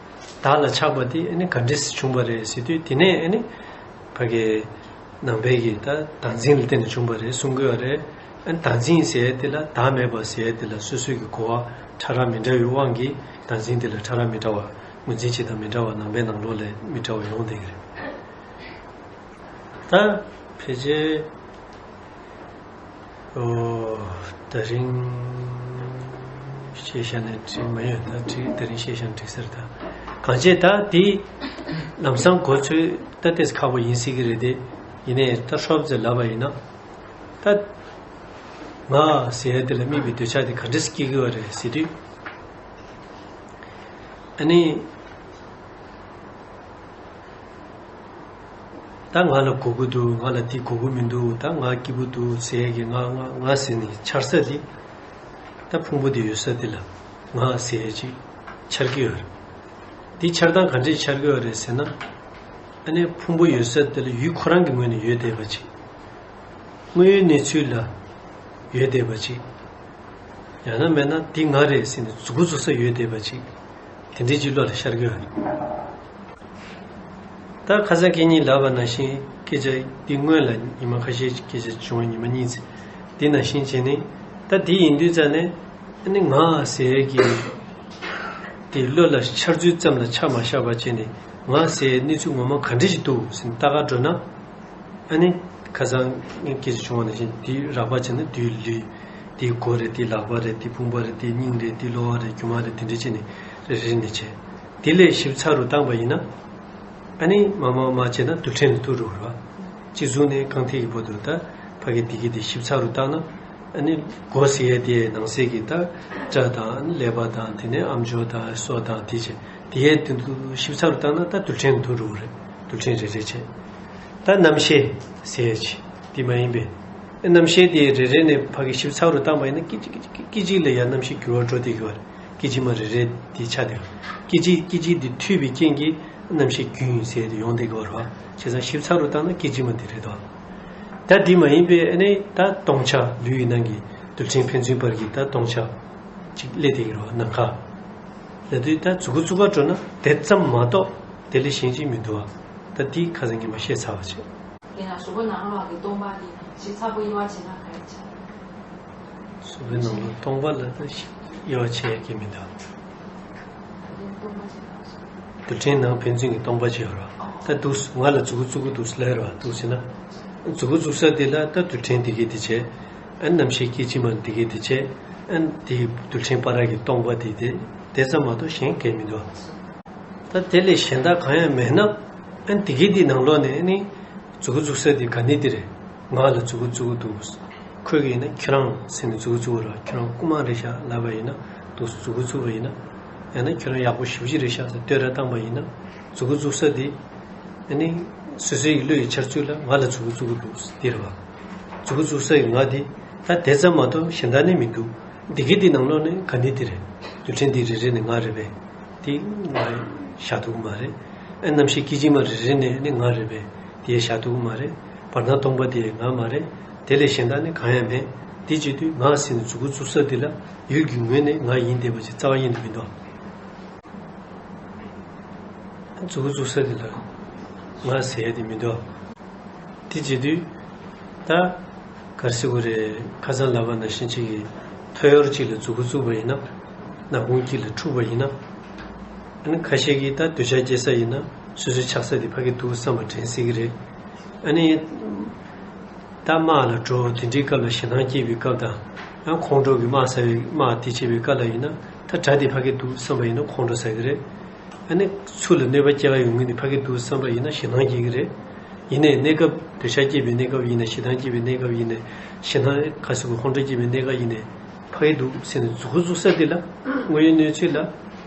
བདག་ལ་ཆགས་པ་དེ་ཨ་ནི་ག་འདྲས་བྱུང་བ་རེད་ཟེར་དུས། དེ་ནས་ཨ་ནི་ཕ་གི་ནང་པའི་གི་ད་བདག་འཛིན་ལ་བརྟེན་ནས་བྱུང་བ་རེད་གསུང་གི་ཡོད་རེད། ཨ་ནི་བདག་འཛིན་ཟེར་ཡ་དེ་ལ། བདག་མེད་པ་ཟེར་ཡ་དེ་ལ་སོ་སོའི་གི་གོ་བ་ཕྲ་རགས་མི་འདྲ་བའི་དབང་གིས་བདག་འཛིན་དེ་ལ་ཕྲ་རགས་མི་འདྲ་བ། ངོས་འཛིན་བྱེད་སྟངས་མི་འདྲ་བ། ནང་པའི་ནང་ལོགས་ལ་མི་འདྲ་བ་ཡོང་བསྡད་ཀྱི་རེད། ད་ཕལ་ཆེར། ཨོ། ད་རིང་བཤད་བཞག་ན་འགྲིག་མ་ཡོང་། ད་འགྲིག། ད་རིང་བཤད་བཞག་ན་འགྲིག་ས་རེད་ད། གང་བྱས་ད་དེ་ལམ་སང་གོ་ཚོད་ད་ཏོག་ཙམ་ཁག་པོ་ཡིན་སྲིད་ཀྱི་རེད་དེ། ཡིན་ནའི་ད་ཧྲོབ་ཙམ་ལབ་པ་ཡིན་ན། ད་ང་ཟེར་ཡ་དེ་ལ་དམིགས་པའི་འདོད་ཆགས་དེ་ག་འདྲས་སྐྱེ་གི་ཡོད་རེད་ཟེར་དུས། ཨ་ནི། ད་ང་ལ་དགོས་ཀྱི་འདུག། ང་ལ་འདི་དགོས་ཀྱི་མི་འདུག། ད་ང་སྐྱིད་པོ་འདུག་ཟེར་གྱི། ང་ང་ང་ཟེར་ནས་འཆར་ས་དེ། ད་ཕུང་པོ་དེ་ཡོད་ས་དེ་ལ་ང་ཟེར་ཅིག་འཆར་གྱི་ཡོད་རེད། འདི་འཆར་སྟངས་ག་འདྲས་འཆར་གྱི་ཡོད་རེད་ཟེར་ན། ཨ་ནི་ཕུང་པོ་ཡོད་ས་དེ་ལ་ཡུལ་ཁོ་རང་གི་ངོས་ནས་ཡོད་བསྡད་པ་ཅིག། དངོས་ཡོད་གནས་ཚུལ་ལ་ཡོད་བསྡད་པ་ཅིག། ཡང་ན་མེད་ན་འདི་ང་རེད་ཟེར་ནས་མཛུབ་གུ་འཛུགས་ས་ཡོད་བསྡད་པ་ཅིག། དེ་འདྲའི་ཅིག་བློ་ལ་ཤར་གྱི་ཡོད་རེད། ད་ཁ་སང་ཁྱེད་གཉིས་ལབ་པ་ནང་བཞིན་སྐད་ཆ་འདི་སྔོན་ལ་ཉི་མ་ཁ་ཤས་སྐད་ཆ་བྱུང་བ། ཉི་མ་གཉིས་ཙམ། འདི་ནང་བཞིན་བྱས་ནས། ད་འདི་ཡིན་དུས་ཙང་ནས་ཨ་ནི་ང་ཟེར་གྱི་དེ་བློ་ལ་འཆར་ཚུལ་ཙམ་ལ་ཆ་མ་བཞག་པ་བྱས་ནས། ང་ཟེར་གནས་ཚུལ་ངོ་མ་ག་འདྲ་ཞིག་འདུག་ཟེར་ནས་ལྟ་ག་འགྲོ་ན། ཨ་ནི་ཁ་སང་ངས་སྐད་ཆ་བྱུང་བ་ནང་བཞིན་དེ་རགས་པ་བྱས་ན་དེའི་ལུས། དེའི་མགོ་རེད། དེའི་ལག་པ་རེད། དེའི་དཔུང་པ་རེད། དེའི་སྙིང་རེད། དེའི་གློ་བ་རེད། རྒྱུ་མ་རེད། དེ་འདྲ་བྱས་ནས་རེ་རེ་ནས་བྱས། དེ་ལས་ཞིབ་ཚགས་རུ་བཏང་པ་ཡིན་ན། ཨ་ནི་མ་མ་མ་བྱས་ན་རྡུལ་ཕྲན་ལ་ཐུག་འགྲོ་གི་རེད་བ། སྤྱི་གཙུག་ནས་རྐང་མཐིལ་གྱི་བར་དུ། ད་ཕ་གི་དེ་གི་དེ་ཞིབ་ཚགས་རུ་བཏང་ན། ཨ་ནི་མགོ་ཟེར་ཡས་དེ་ནང་གསེས་ཀྱི་ད་སྐྲ་དང་ཀླད་པ་དང་། དེ་ནས་ཨམ་ཅོག་དང་སོ་དང་དེ་བྱས། དེ་ཡས་དེ་ཚོ་ཞིབ་ཚགས་རུ་བཏང་ན་ད་རྡུལ་ཕྲན་ལ་ཐུག་འགྲོ་གི་རེད། རྡུལ་ཕྲན་རེ་རེ་བྱས། ད་རྣམ་ཤེས་ཟེར་ཡས་ཅིག་དེ་མ་ཡིན་པས། རྣམ་ཤེས་དེ་རེ་རེ་ནས་ཕ་གི་ཞིབ་ཚགས་རུ་བཏང་པ་ཡིན་ན། སྐད་ཅིག་སྐད་ཅིག་སྐད་ཅིག་ལ་ཡང་རྣམ་ཤེས་འགྱུར་བ་འགྲོ་བསྡད་ཀྱི་ཡོད་རེད། སྐད་ཅིག་མ་རེ་རེ་དེ་ཆགས་བསྡད་ཡོད་རེད། སྐད་ཅིག་སྐད་ཅིག་དེ་མཐུད་པའི་རྐྱེན་གྱིས་རྣམ་ཤེས་རྒྱུན་ཟེར་དེ་ཡོང་བསྡད་ཀྱི་ཡོད་རེད་བ། བྱས་ཙང་ཞིབ་ཚགས་རུ་བཏང་ན་སྐད་ཅིག་མ་དེ་རེད་དོ། ད་འདི་མ་ཡིན་པའི་ཨ་ནི་ད་སྟོང་ཆ་ལུས་ཡི་ནང་གི་རྡུལ་ཕྲན་ཕན་ཚུན་བར་གྱི་ད་སྟོང་ཆ་ཅིག་སླེབས་བསྡད་ཀྱི་རེད་བ། ནམ་མཁའ་ལ་དུས་ད་མཛུ་གུ་བཙུགས་པ་འགྲོ་ན་དེ་ཙམ་མ་གཏོགས་དེ་ལས་གཞན་ཅིག་མི་འདུག་བ། ད་འདི་ཁ་སང་ཉིན་མ་བཤད་ཚར་བ་བྱས། དེ་ན་གཟུགས་པོ་ནང་ལོགས་ཀྱི་སྟོང་པ་དེ་ཞིབ་ཚགས་པོ་དབྱེ་བ་ཕྱེ་ན་ག་རེ་ཆགས། གཟུགས་པོའི་ནང་ལོགས་སྟོང་པ་ལ་ད་དབྱེ་བ་ཕྱེ་ཡ་གི་མི་འདུག་རྡུལ་ཕྲན་ནང་ཕན་ཚུན་གྱི་སྟོང་པ་ཅིག་ཡོད་རེད་བ། ད་འདུག་ང་ལ་མཛུ་གུ་བཙུགས་ཀྱི་འདུག་ལབ་རེད་བ། འདུག་ཟེར་ན། མཛུ་གུ་བཙུགས་ས་དེ་ལ་ད་རྡུལ་ཕྲན་དེ་གས་དེ་བྱས། ཨ་རྣམ་ཤེས་སྐད་ཅིག་མ་དེ་གས་དེ་བྱས། ཨ་དེ་རྡུལ་ཕྲན་བར་གྱི་སྟོང་པ་དེ་དེ་དེ་ཙམ་མ་གཏོགས་གཞན་གང་མི་འདུག་ད་དེ་ལས་གཞན་དག་གང་ཡང་མེད་ན། ཨ་དེ་གས་དེ་ནང་ལོགས་ནས་ཨ་ནི། མཛུ་གུ་བཙུགས་ས་དེ་ག་ནས་དེ་རེད། ང་ལ་མཛུ་གུ་བཙུགས་ཀྱི་འདུག་ཁོས་ཀྱིས་ཡིན་ན་ཁྱོད་རང་ཟེར་ནས་མཛུ་གུ་བཙུགས་པ་རེད། ཁྱོད་རང་རྐུན་མ་རེད་ཤག་ལབ་པ་ཡིན་ན། འདུག་མཛུ་གུ་བཙུགས་པ་ཡིན་ན། ཡང་ན་ཁྱོད་རང་ཡག་པོ་ཞེ་པོ་ཅིག་རེད་ཤག་ཟེར་བསྟོད་ར་བཏང་པ་ཡིན་ན། མཛུ་གུ་བཙུགས་ས་དེ། ཨ་ནི། སོ་སོའི་བློ་ཡི་འཆར་ཚུལ་ལ་ང་ལ་མཛུ་གུ་བཙུགས་ཀྱི་འདུག་དེ་རེད་བ། མཛུ་གུ་བཙུགས་ས་ཡི་ང་དེ། ད་དེ་ཙམ་མ་གཏོགས་གཞན་དག་ནི་མི་འདུག་འདི་གི་འདི་ནང་ལོགས་ནས་ག་ནི་དེ་རེད། རྡུལ་ཕྲན་འདི་རེ་རེ་ནས་ང་རེད་པས། དེ་ང་བཞག་ཐུབ་ཀྱི་མ་རེད། ཨ་རྣམ་ཤེས་སྐད་ཅིག་མ་རེ་རེ་ནས་ནི་ང་རེད་པས། དེ་བཞག་ཐུབ་ཀྱི་མ་རེད། བར་སྣང་སྟོང་པ་དེ་ང་མ་རེད། དེ་ལས་གཞན་དག་ནི་གང་ཡང་མེད། དེ་བྱེད་དུས་ང་ཟེར་ནས་མཛུ་གུ་བཙུགས་ས་དེ་ལ་ཡུལ་གྱི་ངོས་ནས་ང་ཡིན་བསྡད་པ་ཞིག་རྩ་བ་ཉིད་ནས་མི་འདུག་མཛུ་གུ་བཙུགས་ས་དེ་ལ་ང་ཟེར་ཡ་དེ་མི་འདུག་དེ་བྱེད་དུས། ད། ག་རེ་ཟེར་དགོས་རེད། ཁ་སང་ལབ་པ་ནང་བཞིན་གཅིག་གིས་ཐོ་ཡོར་གཅིག་ལ་མཛུ་གུ་བཙུགས་པ་ཡིན་ན། ནག་ཁུང་གཅིག་ལ་འཁྲུག་པ་ཡིན་ན། ཨ་ནི་ཁ་ཤས་ཀྱིས་ད་འདོད་ཆགས་སྐྱེ་ས་ཡིན་ན་སོ་སོའི་ཆགས་ས་དེ་ཕ་གི་འདུག་བསམ་པ་དྲན་སྲིད་ཀྱི་རེད། ཨ་ནི། ད་དམག་ལ་འགྲོ་དེ་འདྲའི་སྐབས་ལ་ཞེད་སྣང་སྐྱེས་པའི་སྐབས་དང་། ཡང་ཁོང་ཁྲོ་གི་དམག་ཟ་བའི་དམག་དེ་བྱེད་པའི་སྐབས་ལ་ཡིན་ན། ད་དགྲ་དེ་ཕ་གི་འདུག་བསམ་པ་ཡིན་ན་ཁོང་ཁྲོ་ཟ་གི་རེད། ཨ་ནི་ཚུར་ལ་གནོད་པ་སྐྱེལ་ག་ཡོང་མཁན་དེ་ཕ་གི་འདུག་བསམ་པ་ཡིན་ན་ཞེད་སྣང་སྐྱེ་གི་རེད། ཡིན་ནའི་གནས་སྐབས་འདོད་ཆགས་སྐྱེས་པའི་གནས་སྐབས་ཡིན་ན། ཞེད་སྣང་སྐྱེས་པའི་གནས་སྐབས་ཡིན་ནའི། ཞེད་སྣང་ག་ཟེར་དགོས། ཁོང་ཁྲོ་སྐྱེས་པའི་གནས་སྐབས་ཡིན་ནའི། ཕ་གི་འདུག་ཟེར་ནས་མཛུ་གུ་བཙུགས་ས་དེ་ལ་དངོས་ཡོད་གནས་ཚུལ་ལ་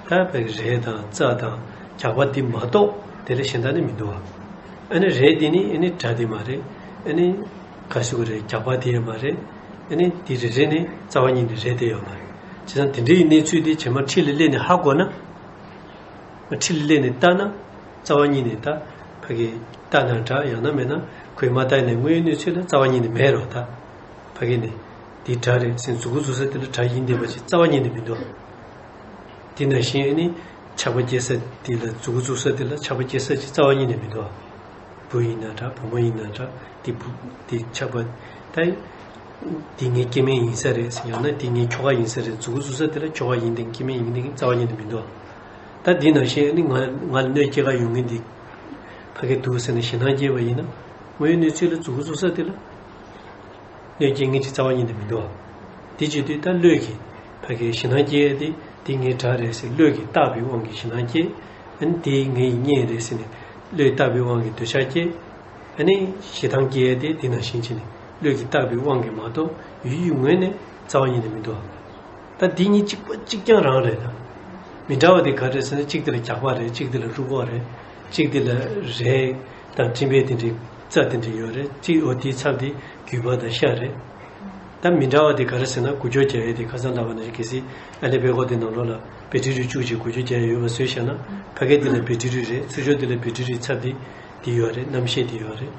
ད་ཕ་གི་རས་དང་རྩྭ་དང་རྒྱགས་པ་དེ་མ་གཏོགས་དེ་ལས་གཞན་དག་ནི་མི་འདུག་བ། ཨ་ནི་རས་དེ་ནི་ཨ་ནི་དགྲ་དེ་མ་རེད། ཨ་ནི་ག་ཟེར་དགོས་རེད། རྒྱགས་པ་དེ་ཡང་མ་རེད། ཨ་ནི་དེ་རེ་རེ་ནི་རྩ་བ་ཉིད་ནས་རས་དེ་ཡང་མ་རེད། བྱས་ཙང་དེ་འདྲ་ཡི་གནས་ཚུལ་དེ་རྗེས་མ་འཁྲིས་ལ་སླེབས་ནས་ཧ་གོ་ན། ང་འཁྲིས་ལ་སླེབས་ནས་ལྟ་ན། རྩ་བ་ཉིད་ནས་ད་ཕ་གི་ལྟ་ན་འདྲ། ཡང་ན་མེད་ན་ཁོས་མ་ལྟ་ནས་དངོས་ཡོད་གནས་ཚུལ་ལ་རྩ་བ་ཉིད་ནས་མེད་རོ། ད་ཕ་གི་ནས་འདི་དགྲ་རེད་ཟེར་མཛུ་གུ་བཙུགས་ས་དེ་ལ་དགྲ་ཡིན་བསྡད་པ་ཞིག་རྩ་བ་ཉིད་ནས་མི་འདུག་དེ་ནང་བཞིན་ཨ་ནི་ཆགས་པ་སྐྱེ་ས་དེ་ལ། མཛུ་གུ་བཙུགས་ས་དེ་ལ་ཆགས་པ་སྐྱེ་ས་ཞིག་རྩ་བ་ཉིད་ནས་མི་འདུག་བུ་ཡིན་ན་འདྲ། བུ་མོ་ཡིན་ན་འདྲ། དེ་བུ་དེ་ཆགས་པ། ད་དེ་ངའི་སྐྱེ་དམན་ཡིན་ས་རེད། ཡང་ན་དེ་ངའི་ཁྱོ་ག་ཡིན་ས་རེད། མཛུ་གུ་བཙུགས་ས་དེ་ལ་ཁྱོ་ག་ཡིན་དེ་སྐྱེ་དམན་ཡིན་དེ་རྩ་བ་ཉིད་ནས་མི་འདུག་ད་འདི་ནང་བཞིན་ཨ་ནི་ང་ང་ལ་གནོད་སྐྱེལ་ག་ཡོང་མཁན་འདི་ཕ་གི་འདུག་ཟེར་ནས་ཞེད་སྣང་སྐྱེས་པ་ཡིན་ན། དངོས་ཡོད་གནས་ཚུལ་ལ་མཛུ་གུ་བཙུགས་ས་དེ་ལ་གནོད་སྐྱེལ་མཁན་ཅིག་རྩ་བ་ཉིད་ནས་མི་འདུག་དེ་བྱེད་དུས་ད་བློས་ཀྱིས་ཕ་གི་ཞེད་སྣང་སྐྱེ་ཡ་དེ་དེ་ངའི་དགྲ་རེད་ཟེར་བློས་ཀྱིས་བཏགས་པའི་དབང་གིས་ཞེད་སྣང་སྐྱེ། ཨ་ནི་དེ་ངའི་གཉེན་རེད་ཟེར་ནས་བློས་བཏགས་པའི་དབང་གིས་འདོད་ཆགས་སྐྱེ། ཨ་ནི་ཞེ་སྡང་སྐྱེ་ཡ་དེ་དེ་ནང་བཞིན་བྱས་ནས་བློས་ཀྱིས་བཏགས་པའི་དབང་གིས་མ་གཏོགས་ཡུལ་ཡུལ་ངོས་ནས་རྩ་བ་ཉིད་ནས་མི་འདུག་ད་འདི་གཉིས་གཅིག་པ་གཅིག་རྐྱང་རང་རེད་ད། མི་འདྲ་བ་དེ་ག་རེ་ཟེར་ན། གཅིག་དེ་ལ་རྒྱགས་པ་རེད། གཅིག་དེ་ལ་རུས་ཁོག་རེད། གཅིག་དེ་ལ་རས་དང་སྤྲིན་པའི་དེ་འདྲའི་རྩྭ་དེ་འདྲ་ཡོད་རེད། གཅིག་འོ་དེའི་ཚབ་དེ་རྒྱུས་པ་དང་ཤ་རེད། ད་མི་འདྲ་བ་དེ་ག་རེ་ཟེར་ན། འགུལ་སྐྱོད་རྒྱག་ཡས་དེ་ཁ་སང་ལབ་པ་ནང་བཞིན། གལ་སྲིད་ཨ་ལེ་པད་ཀོ་དེ་ནང་ལོགས་ལ་བེ་ཏི་རི་བཅུག་ཅིག་འགུལ་སྐྱོད་རྒྱག་ཡས་ཡོད་པ་བཟོས་བཞག་ན། ཕ་གི་དེ་ལ་བེ་ཏི་རི་རེད། ཚུར་ཕྱོགས་དེ་ལ་བེ་ཏི་རིའི་ཚབ་དེ་དེ་ཡོད་རེད། རྣམ་ཤེས་དེ་ཡོད་རེད།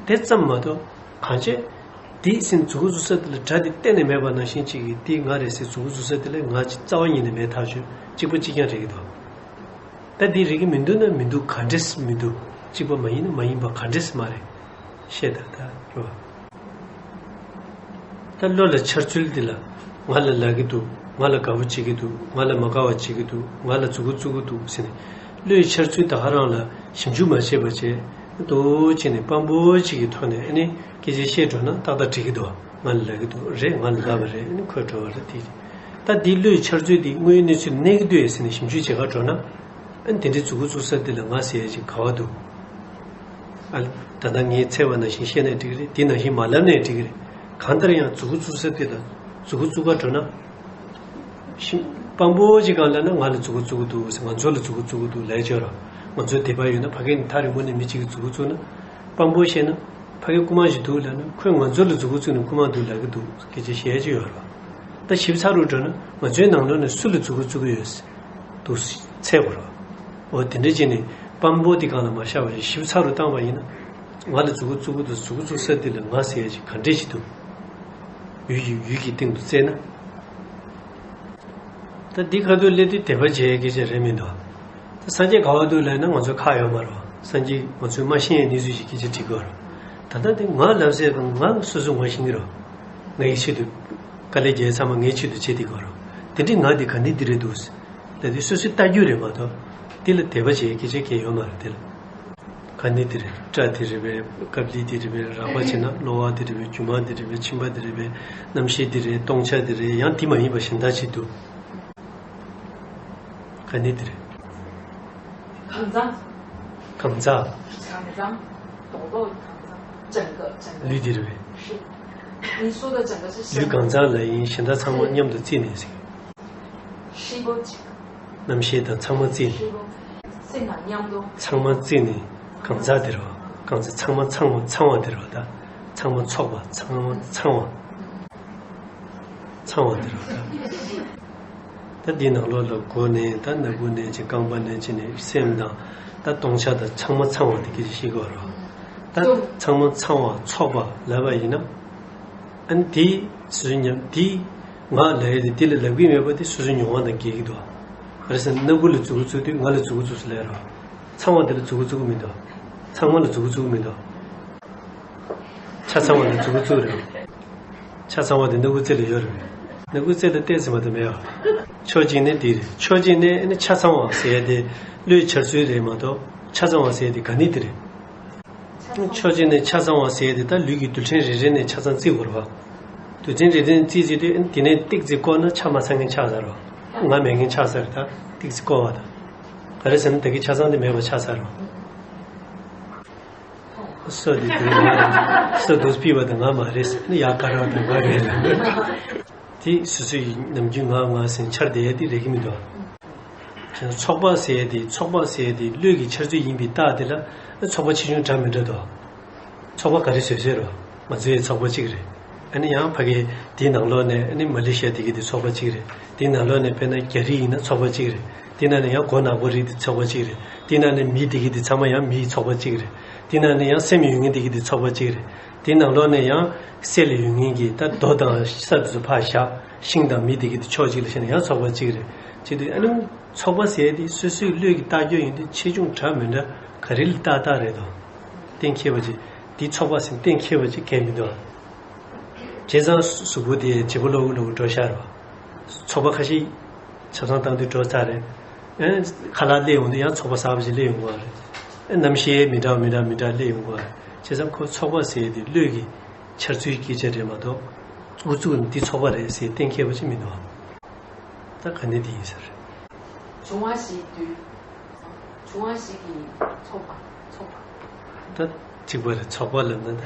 དེ་ཙམ་མ་གཏོགས་གང་བྱས། དེ་ཟེར་མཛུ་གུ་བཙུགས་ས་དེ་ལ་དགྲ་དེ་གཏན་ནས་མེད་པ་ནང་བཞིན་གཅིག་གིས་དེ་ང་རེད་ཟེར་མཛུ་གུ་བཙུགས་ས་དེ་ལ་ང་ཅིག་རྩ་བ་ཉིད་ནས་མེད་ཐག་ཆོད། གཅིག་པ་གཅིག་རྐྱང་རེད་ཀྱི་འདུག་ད་འདི་རིག་གི་མི་འདུག་ན་མི་འདུག་ག་འདྲས་མི་འདུག་གཅིག་པ་མ་ཡིན་ན་མ་ཡིན་པ་ག་འདྲས་མ་རེད། བཤད་ད་ད་རོ། ད་བློ་ལ་འཆར་ཚུལ་འདི་ལ་ང་ལ་ལབ་ཀྱི་འདུག་ང་ལ་དགའ་པོ་བྱེད་ཀྱི་འདུག་ང་ལ་མ་དགའ་བ་བྱེད་ཀྱི་འདུག་ང་ལ་མཛུ་གུ་བཙུགས་ཀྱི་འདུག་ཟེར་ནས། བློའི་འཆར་ཚུལ་ད་ག་རང་ལ་ཞིབ་འཇུག་མ་བྱས་པ་བྱས། ཏོག་བྱས་ནས་དཔང་པོ་གཅིག་གི་ཐོག་ནས་ཨ་ནི་སྐད་ཆ་བཤད་འགྲོ་ན་ཏག་ཏག་འགྲིག་གི་འདུག་ང་ལ་ལབ་ཀྱི་འདུག་རེད། ང་ལ་ལབ་པ་རེད། ཨ་ནི་ཁོས་འགྲོ་བ་རེད། དེ་ད་འདི་བློའི་འཆར་ཚུལ་འདི་དངོས་ཡོད་གནས་ཚུལ་གནས་ཀྱི་འདུག་ཟེར་ནས་ཞིབ་འཇུག་བྱེད་ག་འགྲོ་ན། ཨ་ནི་དེ་འདྲའི་མཛུ་གུ་བཙུགས་ས་འདི་ལ་ང་ཟེར་ཡ་ཅིག་ག་བ་འདུག་ཨ། ད་ལྟ་ངས་འཚོལ་བ་ནང་བཞིན་བཤད་ནའི་འགྲིག་གི་རེད། དེ་ནང་བཞིན་མ་ལབ་ནའི་འགྲིག་གི་རེད། གང་ལྟར་ཡང་མཛུ་གུ་བཙུགས་ས་དེ་ལ་མཛུ་གུ་བཙུགས་ག་འགྲོ་ན། ཤི། དཔང་པོ་ཅིག་གང་ལབ་ན་ང་ལ་མཛུ་གུ་བཙུགས་ཀྱི་འདུག་ཟེར། ང་ཚོ་ལ་མཛུ་གུ་བཙུགས་ཀྱི་འདུག་ལབ་ཡ་ཅིག་ཡོད་རེད། ང་ཚོ་དད་པ་ཡོད་ན། ཕ་གི་ནས་ཐག་རིང་པོ་ནས་མི་གཅིག་གིས་མཛུ་གུ་བཙུགས་ན། དཔང་པོ་བཤད་ན། ཕ་གི་རྐུན་མ་ཞིག་འདུག་ལབ་ན། ཁོས་ང་ཚོ་ལ་མཛུ་གུ་བཙུགས་ནས་རྐུན་མ་འདུག་ལབ་ཀྱི་འདུག་སྐད་ཆ་བཤད་ཡ་ཅིག་ཡོད་རེད། ད་ཞིབ་ཚགས་རུ་འགྲོ་ན་ང་ཚོའི་ནང་ལོགས་ནས་སུ་ལ་མཛུ་གུ་བཙུགས་ཀྱི་ཡོད་ཟེར། འདུག་འཚོལ་དགོས་རེད། འོ་དེ་འདྲ་བྱས་ནས་དཔང་པོ་དེ་སྒང་ལ་མ་བཞག་པ་ཞིག་ཞིབ་ཚགས་རུ་བཏང་བ་ཡིན་ན། ང་ལ་མཛུབ་གུ་བཙུགས་ཀྱི་འདུག་མཛུབ་གུ་བཙུགས་ས་དེ་ལ་ང་ཟེར་ཡ་ཅིག་ག་འདྲས་ཞིག་འདུག་ཡུལ་གྱི་ཡུལ་གྱི་སྟེང་དུ་བཙལ་ན། ད་འདི་ཁ་ཐུག་སླེབས་དུས་དད་པ་བྱེད་ཡ་སྐད་ཆ་རེད་མི་འདུག་ད་སངས་རྒྱས་ག་བ་འདུག་ལབ་ན་ང་ཚོ་ཁག་ཡོད་མ་རེད། སངས་རྒྱས་ང་ཚོས་མ་ཤེས་ཡ་གནས་ཚུལ་ཞིག་སྐད་ཆ་དྲི་དགོས་རེད། ད་ལྟ་འདི་ང་ལབ་ཟེར་གང་ང་སོ་སོ་ངོ་ཤེས་ཀྱི་རེད། ངའི་ཆེད་དུ་དཀའ་ལས་རྒྱག་ཚང་མ་ངའི་ཆེད་དུ་བྱེད་དེ་དགོས་རེད། དེ་འདྲའི་ང་འདི་ག་འདྲས་འདི་རེད་འདུག་ལབ་དུས་སོ་སོས་ལྟ་རྒྱུ་རེད་མ་གཏོགས་དེ་ལ་དད་པ་བྱེད་ཡ་སྐད་ཆ་གང་ཡོད་མ་རེད་དེ་ལ། ག་ནི་དེ་རེད། སྐྲ་དེ་རེད་པས། ཀབ་ལི་དེ་རེད་པས། རགས་པ་བྱས་ན་གློ་བ་དེ་རེད་པས། རྒྱུ་མ་དེ་རེད་པས། མཆིན་པ་དེ་རེད་པས། རྣམ་ཤེས་དེ་རེད། སྟོང་ཆ་དེ་རེད། ཡང་དེ་མ་ཡིན་པ་གཞན་དག་ཅིག་འདུག་ག་ནི་དེ་རེད། 肝脏། 肝脏། 肝脏། 懂不懂？肝脏，整个整个 ལུས་དེ་རེད་པས། 是。你说的整个是身体。 ལུས་肝脏་ལ་ཡིན་གཞན་དག་ཚང་མ་མཉམ་དུ་བརྩིས་ནས་ཟེར། 是不是？ རྣམ་ཤེས་དང་ཚང་མ་བརྩིས་ནས། 是不是？ ཚང་མ་བརྩིས་ནས་གང་ཟག་དེ་རེད་བ། གང་ཟག་ཚང་མ་ཚང་བ་ཚང་བ་དེ་རེད་བ་ད། ཚང་མ་ཚོགས་པ་ཚང་མ་ཚང་བ། ཚང་བ་དེ་རེད་བ་ད། ད་འདི་ནང་ལོགས་ལ་མགོ་ནས་ད་སྣ་ཁུག་ནས་ཅིག་རྐང་པ་ནས་ཅིག་ནས་སེམས་དང་ད་སྟོང་ཆ་དང་ཚང་མ་ཚང་བ་དེ་སྐད་ཆ་བཤད་དགོས་རེད་བ། ད་ཚང་མ་ཚང་བ་ཚོགས་པ་ལབ་པ་ཡིན་ན། ཨ་ནི་དེ་སོ་སོའི་ཉམས་དེ། ང་ལབ་ཡ་དེ་དེ་ལ་ལབ་ཀྱི་མེད་པ་དེ་སོ་སོའི་མྱོང་བ་དང་འགལ་གྱི་འདུག་ག་རེ་ཟེར་ན་སྣ་ཁུག་ལ་མཛུབ་གུ་བཙུགས་དུས་ང་ལ་མཛུབ་གུ་བཙུགས་སུ་ལབ་རོགས། ཚང་བ་དེ་ལ་མཛུབ་གུ་བཙུགས་ཀྱི་མི་འདུག་ཚང་མ་ལ་མཛུབ་གུ་བཙུགས་ཀྱི་མི་འདུག་ཆ་ཚང་བ་ལ་མཛུབ་གུ་བཙུགས་རེད། ཆ་ཚང་བ་དེ་སྣ་ཁུག་རྩེ་ལ་ཡོད་རེད། སྣ་ཁུག་རྩེ་ལ་བལྟས་ཟིན་པ་དེ་མེད་པ། ཕྱོགས་གཅིག་ནས་དེ་རེད། ཕྱོགས་གཅིག་ནས་ཨ་ནི་ཆ་ཚང་བ་ཟེར་ཡ་དེ་བློའི་འཆར་ཚུལ་རེད་མ་གཏོགས་ཆ་ཚང་བ་ཟེར་ཡ་དེ་ག་ནི་དེ་རེད། ཕྱོགས་གཅིག་ནས་ཆ་ཚང་བ་ཟེར་ཡ་དེ་ད་ལུས་ཀྱི་རྡུལ་ཕྲན་རེ་རེ་ནས་ཆ་ཚང་བརྩི་དགོས་རེད་བ། རྡུལ་ཕྲན་རེ་རེ་ནས་བརྩིས་བརྩིས་དུས་ཨ་ནི་དེ་ནས་ཏིག་ཙི་བཀོག་ན་ཆ་མ་ཚང་མཁན་ཆགས་ཚར་བ། ང་མེད་མཁན་ཆགས་ཚར་ད་ཏིག་ཙི་བཀོག་པ་དང་། ག་རེ་ཟེར་ན་ད་གི་ཆ་ཚང་དེ་མེད་པ་ཆགས་ཚར་བ། སོ་དེ་དེ་ང་རེད། སོ་དུས་པི་བ་དང་ང་མ་རེད་ཟེར་ན་ཡག་ག་རང་དང་ང་རེད་ལ། དེ་སོ་སོའི་ནམ་རྒྱུན་ང་ང་ཟེར་འཆར་བསྡད་ཡ་དེ་རེད་ཀྱི་མི་འདུག་ཚོགས་པ་ཟེར་ཡ་དེ་ཚོགས་པ་ཟེར་ཡ་དེ་བློས་ཀྱི་འཆར་ཚུལ་ཡིན་པའི་རྟགས་དེ་ལ་ཚོགས་པ་ཆེ་ཆུང་འདྲ་མི་འདྲ་འདུག་ཚོགས་པ་ག་རེ་བཟོས་བཟོས་རོ། ང་ཚོའི་ཚོགས་པ་གཅིག་རེད། ཨ་ནི་ཡང་ཕ་གི་དེའི་ནང་ལོགས་ནས་ཨ་ནི་མ་ལེ་ཤི་ཡ་དེ་གི་དེ་ཚོགས་པ་གཅིག་རེད། དེའི་ནང་ལོགས་ནས་དཔེར་ན་རྒྱ་རིགས་ཡིན་ན་ཚོགས་པ་གཅིག་རེད། དེའི་ནང་ནས་ཡང་མགོ་ནག་པོ་རིགས་དེ་ཚོགས་པ་གཅིག་རེད། དེའི་ནང་ནས་མི་དེ་གི་དེ་ཚང་མ་ཡང་མིའི་ཚོགས་པ་གཅིག་རེད། དེའི་ནང་ནས་ཡང་སེམས་ཡོད་མཁན་དེ་གི་དེ་ཚོགས་པ་གཅིག་རེད། དེའི་ནང་ལོགས་ནས་ཡང་སེལ་ཡོད་མཁན་གྱི་ད་རྡོ་དང་ས་དེ་ཚོ་ཕར་བཞག་ཤིང་དང་མི་དེ་གི་དེ་ཕྱོགས་གཅིག་ལ་བཞག་ན་ཡང་ཚོགས་པ་གཅིག་རེད། བྱེད་དུས་ཨ་ནི་ཚོགས་པ་ཟེར་དེ་སོ་སོའི་བློས་ཀྱི་རྟགས་ཁྱོད་ཡིན་དུས་ཆེ་ཆུང་འདྲ་མི་འདྲ་ག་རེ་ལ་ཏག་ཏག་རེད་དོ། གཏན་འཁེལ་བ་ཅིག་དེ་ཚོགས་པ་ཟེར་གཏན་འཁེལ་བ་ཅིག་གལ་མི་འདུག་བྱས་ཙང་གཟུགས་པོ་དེ་བྱིས་པ་ལོག་ལོག་འགྲོ་ཤར་བ། ཚོགས་པ་ཁ་ཤས་ཆ་ཚང་བཏང་དུས་འགྲོ་ཚར་རེད། ཨེ། ཁ་ལག་སླེབས་ཡོང་དུས་ཡང་ཚོགས་པ་གསར་པ་ཞིག་སླེབས་ཡོང་གི་རེད། ཨེ། རྣམ་ཤེས་མི་འདྲ་བ་མི་འདྲ་མི་འདྲ་སླེབས་ཡོང་གི་རེད། བྱས་ཙང་ཁོ་ཚོགས་པ་ཟེར་དེ་བློས་ཀྱི་འཆར་ཚུལ་སྐད་ཆ་རེད་མ་གཏོགས། ཨུ་ཚུགས་ནི་འདི་ཚོགས་པ་རེད་ཟེར་གཏན་འཁེལ་བ་ཅིག་མི་འདུག་ད་ག་ནས་འདི་ཡིན་ཟེར། འབྱུང་བ་བཞིའི་རྡུལ། འབྱུང་བ་བཞི་གི་ཚོགས་པ། ཚོགས་པ། ད་གཅིག་པ་རེད། ཚོགས་པ་ལབ་ན་ད།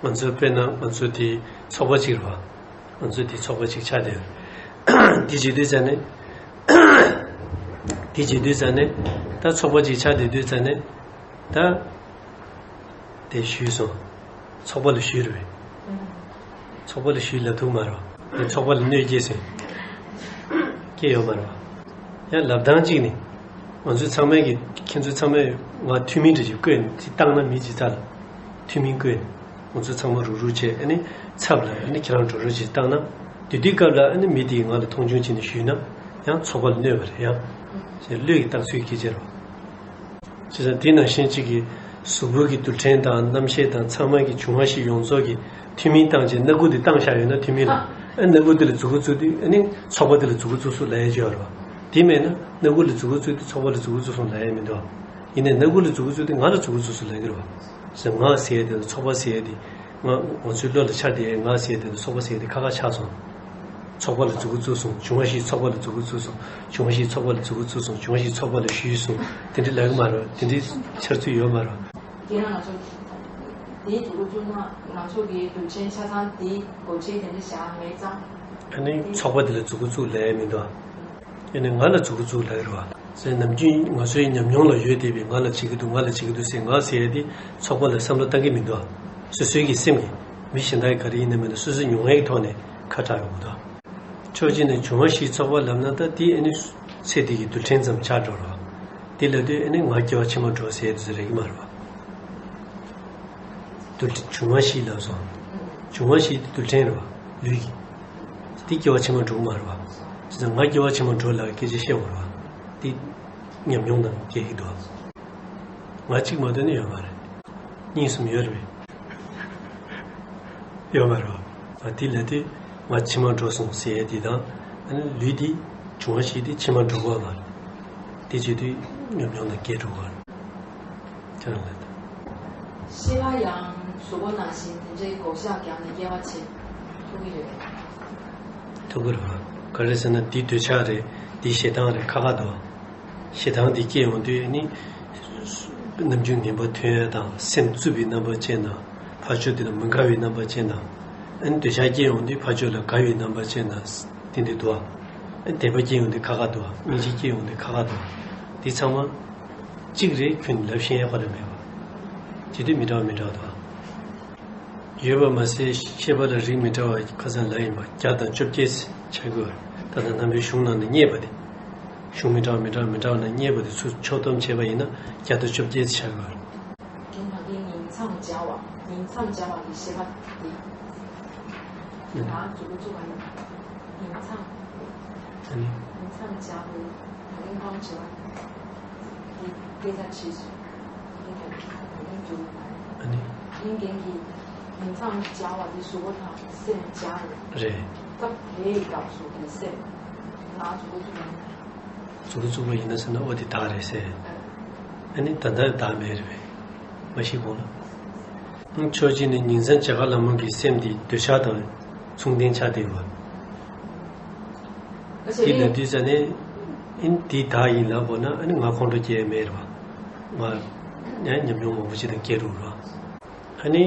ང་ཚོ་དཔེར་ན་ང་ཚོ་དེ་ཚོགས་པ་གཅིག་རེད་བ། ང་ཚོ་དེ་ཚོགས་པ་གཅིག་ཆགས་བསྡད་ཡོད། དེ་བྱེད་དུས་ཙ་ནས། དེ་བྱེད་དུས་ཙ་ནས། ད་ཚོགས་པ་གཅིག་ཆགས་བསྡད་དུས་ཙ་ནས། ད། དེ་ཞུས་སོང་། ཚོགས་པ་ལ་ཞུས་རེད། ཚོགས་པ་ལ་ཞུས་ལབ་ཐུབ་མ་རེད། དེ་ཚོགས་པ་ལ་གནོད་སྐྱེལ་ཟིན། སྐྱེལ་ཡོད་མ་རེད། ཡང་ལབ་སྟངས་གཅིག་ནི། ང་ཚོ་ཚང་མས་ཀྱི་ཁྱེད་ཚོ་ཚང་མས་ང་ཐུན་མིན་འདྲ་ཞིག་བསྐོས་ནས་དེ་བཏང་ན་མི་ཇི་ཙམ་ལ། ཐུན་མིན་བསྐོས་ནས། ང་ཚོ་ཚང་མ་རུག་རུག་བྱས་ཨ་ནི་ཚབ་ལ་ཨ་ནི་ཁྱེད་རང་འགྲོ་རུག་བྱས་བཏང་ན། དེ་དུས་སྐབས་ལ་ཨ་ནི་མི་དེས་ང་ལ་མཐོང་ཆུང་བྱས་ནས་ཞུས་ན་ཡང་ཚོགས་པ་ལ་གནོད་པ་རེད་ཡང་། ཞེས་བློས་ཀྱི་རྟགས་ཚུལ་གྱི་ཕྱིར་རོ། བྱས་ཙང་དེ་ནང་བཞིན་གཅིག་གིས་གཟུགས་པོ་གི་རྡུལ་ཕྲན་དང་རྣམ་ཤེས་དང་ཚང་མ་གི་འབྱུང་བ་བཞི་ཡོངས་རྫོགས་ཀྱི་ཐུན་མིན་བཏང་བྱས་སྣ་ཁུག་དེ་བཏང་བཞག་ཡོད་ན་ཐུན་མིན་ལ། ཨ། སྣ་ཁུག་དེ་ལ་མཛུབ་གུ་བཙུགས་དུས་ཨ་ནི་ཚོགས་པ་དེ་ལ་མཛུབ་གུ་བཙུགས་སུ་ལབ་ཡ་ཅིག་ཡོད་རེད་བ། དེ་མེད་ན་སྣ་ཁུག་ལ་མཛུབ་གུ་བཙུགས་དུས་ཚོགས་པ་ལ་མཛུབ་གུ་བཙུགས་སོང་ལབ་ཡ་མི་འདུག་ཡིན་ནའི་སྣ་ཁུག་ལ་མཛུབ་གུ་བཙུགས་དུས་ང་ལ་མཛུབ་གུ་བཙུགས་སུ་ལབ་ཀྱི་རེད་བ། ཟེར་ང་ཟེར་ཡ་དེ་ཚོགས་པ་ཟེར་ཡ་དེ། ང་ང་ཚོའི་བློ་ལ་འཆར་བསྡད་ཡ་ང་ཟེར་ཡ་དེ་ཚོགས་པ་ཟེར་ཡ་དེ་ཁ་ཁ་ཆགས་སོང་། ཚོགས་པ་ལ་མཛུབ་གུ་བཙུགས་སོང་། འབྱུང་བ་བཞིའི་ཚོགས་པ་ལ་མཛུབ་གུ་བཙུགས་སོང་། འབྱུང་བ་བཞིའི་ཚོགས་པ་ལ་མཛུབ་གུ་བཙུགས་སོང་། འབྱུང་བ་བཞིའི་ཚོགས་པ་ལ་ཞུས་སོང་། དེ་འདྲའི་ལབ་ཀྱི་མ་རེད། དེ་འདྲའི་འཆར་ཚུལ་ཡོད་མ་རེད། དེ་ན་ང་ཚོ་དེའི་མཛུབ་གུ་བཙུགས་ན་ང་ཚོ་གི་རྡུལ་ཕྲན་ཆ་ཚང་དེའི་སྒོ་ཕྱེ་དེ་འདྲ་བཞག་མེད་ཙང་། ཨ་ནི་ཚོགས་པ་དེ་ལ་མཛུབ་གུ་བཙུགས་ལབ་ཡ་མི་འདུག་ཨ་ནི་ང་ལ་མཛུབ་གུ་བཙུགས་ལབ་ཡ་རེད་བ། ཟེར་ནམ་རྒྱུན་ང་ཚོའི་ཉམས་མྱོང་ལ་ཡོད་བསྡད་པའི་ང་ལ་བྱེད་ཀྱི་འདུག་ང་ལ་བྱེད་ཀྱི་འདུག་ཟེར་ང་ཟེར་ཡ་དེ་ཚོགས་པ་ལ་བསམ་བློ་བཏང་གི་མི་འདུག་སོ་སོའི་གི་སེམས་ཀྱི་མི་གཞན་དག་གི་ག་རེ་ཡིན་ན་མིན་ན་སོ་སོའི་མྱོང་བའི་ཐོག་ནས་ཁ་གྲག་ཡོང་གི་འདུག་ཕྱོགས་གཅིག་ནས་འབྱུང་བ་བཞིའི་ཚོགས་པ་ལབ་ན་ད་དེ་ཨ་ནི་ཚེ་འདི་གི་རྡུལ་ཕྲན་ཙམ་ཆགས་འགྲོ་རོགས། དེ་ལབ་དུས་ཨ་ནི་ང་སྐྱེ་བ་ཕྱི་མ་འགྲོ་ཟེར་ཡ་དེ་ཚོ་རེད་ཀྱི་མ་རེད་བ། རྡུལ་འབྱུང་བ་བཞི་ལབ་སོང་། འབྱུང་བ་བཞི་དེ་རྡུལ་ཕྲན་རེད་བ། ལུས་ཀྱི། དེ་སྐྱེ་བ་ཕྱི་མ་འགྲོ་གི་མ་རེད་བ། བྱས་ཙང་ང་སྐྱེ་བ་ཕྱི་མ་འགྲོ་ལབ་སྐད་ཆ་བཤད་དགོས་རེད་བ། དེ་ཉམས་མྱོང་དང་འགལ་གྱི་འདུག་ང་གཅིག་མ་གཏོགས་ནི་ཡོད་མ་རེད། གཉིས་གསུམ་ཡོད་རེད་པས། ཡོད་མ་རེད་བ། དེ་ལབ་དུས་ང་ཕྱི་མ་འགྲོ་སོང་ཟེར་ཡས་དེ་དང་། ཨ་ནི་ལུས་དེ་འབྱུང་བ་བཞི་དེ་ཕྱི་མ་འགྲོ་གི་མ་རེད། དེ་བྱེད་དུས་ཉམས་མྱོང་དང་འགལ་འགྲོ་གི་མ་རེད། ཅང་ལ་དང་། ཤེས་པ་ཡང་གཟུགས་པོ་ནང་བཞིན་དེ་འདྲའི་བགོ་བཤའ་བརྒྱབ་ནས་སྐྱེ་བ་ཕྱིན་ཐུབ་ཀྱི་རེད། ཐུབ་ཀྱི་རེད་བ། ག་རེ་ཟེར་ན་འདི་འདོད་ཆགས་རེད། འདི་ཞེ་སྡང་རེད། ཁ་ཁ་འདུག་ཞེ་སྡང་འདི་སྐྱེ་ཡོང་དུས་ནི། རྣམ་འགྱུར་ངན་པ་ཐོན་ཡ་དང་སེམས་རྩུབ་པའི་རྣམ་པ་ཅན་དང་། ཕར་ཕྱོགས་དེ་ལ་མི་དགའ་བའི་རྣམ་པ་ཅན་དང་། ཨ་ནི་འདོད་ཆགས་སྐྱེ་ཡོང་དུས་ཕར་ཕྱོགས་ལ་དགའ་བའི་རྣམ་པ་ཅན་དང་། དེ་འདྲ་འདུག་ཨ། དད་པ་སྐྱེ་ཡོང་དུས་ཁ་ཁ་འདུག་ཨ། སྙིང་རྗེ་སྐྱེ་ཡོང་དུས་ཁ་ཁ་འདུག་ཨ། འདི་ཚང་མ་གཅིག་རེད། ཁྱོན་ལབ་ཤེས་ཡ་ག་རེ་མེད་པ། བྱེད་དུས་མི་འདྲ་བ་མི་འདྲ་བ་འདུག་ཨ། ཡོད་པ་མ་ཟད་ཤེས་པ་ལ་རིགས་མི་འདྲ་བ་ཁ་སང་ལབ་ཡིན་པ་བརྒྱ་དང་བཅོ་བརྒྱད་ཆགས་ཀྱི་ཡོད་རེད། ད་ལྟ་རྣམ་པའི་གཞུང་ནང་ནས་རྙེད་པ་དེ། གཞུང་མི་འདྲ་བ་མི་འདྲ་བ་མི་འདྲ་བ་ནང་རྙེད་པ་དེ་ཚུར་ཕྱོགས་སྡོམ་བྱས་པ་ཡིན་ན་བརྒྱ་དང་བཅོ་བརྒྱད་ཆགས་ཀྱི་ཡོད་རེད། རྒན་ད་གིན་ཉིང་མཚམས་སྦྱར་བ། ཉིང་མཚམས་སྦྱར་བ་གི་ཤེས་པ་དེ། ཨ་ནི། ད་མཛུབ་གུ་བཙུགས་པ་ཡིན། ཉིང་མཚམས། ཨ་ནི། ཉིང་མཚམས་སྦྱར་བའི་ད་གིན་གང་བྱེད་པ། དེ་སྐད་ཆ་དྲིས་སོང་། དེ་ད་གིན་ད་གིན་འགྱུར་བ་མ་རེད། ཨ་ནི། དེ་རྒན་གྱིས་ཉིང་མཚམས་སྦྱར་བ་དེ་གཟུགས་པོ་དང་སེམས་སྦྱར་རེད། རེད། སྐབས་དེའི་སྐབས་སུ་དེ་སེམས། ང་མཛུབ་གུ་བཙུགས་པ་ཡིན། མཛུབ་གུ་བཙུགས་པ་ཡིན་ན་ཟེར་ན་ཨོ་དེ་བདག་རེད་ཟེར། ཨ་ནི་ད་ལྟ་བདག་མེད་རེད་པས། མ་ཤི་གོང་ལ། ཕྱོགས་གཅིག་ནས་ཉིང་མཚམས་སྦྱར་ཁ་ལ་མོ་གི་སེམས་དེ་འདོད་ཆགས་དང་མཚུངས་ལྡན་ཆགས་བསྡད་ཡོད། དེ་ལབ་དུས་ཙ་ནས་ཨིན་དེ་བདག་ཡིན་ལབ་དགོས་ན་ཨ་ནི་ང་ཁོང་ཁྲོ་སྐྱེ་ཡ་མེད་རེད་བ། ང་ཡང་ཉམས་མྱོང་མང་པོ་ཅིག་དང་སྐྱེ་རུང་རེད་བ། ཨ་ནི་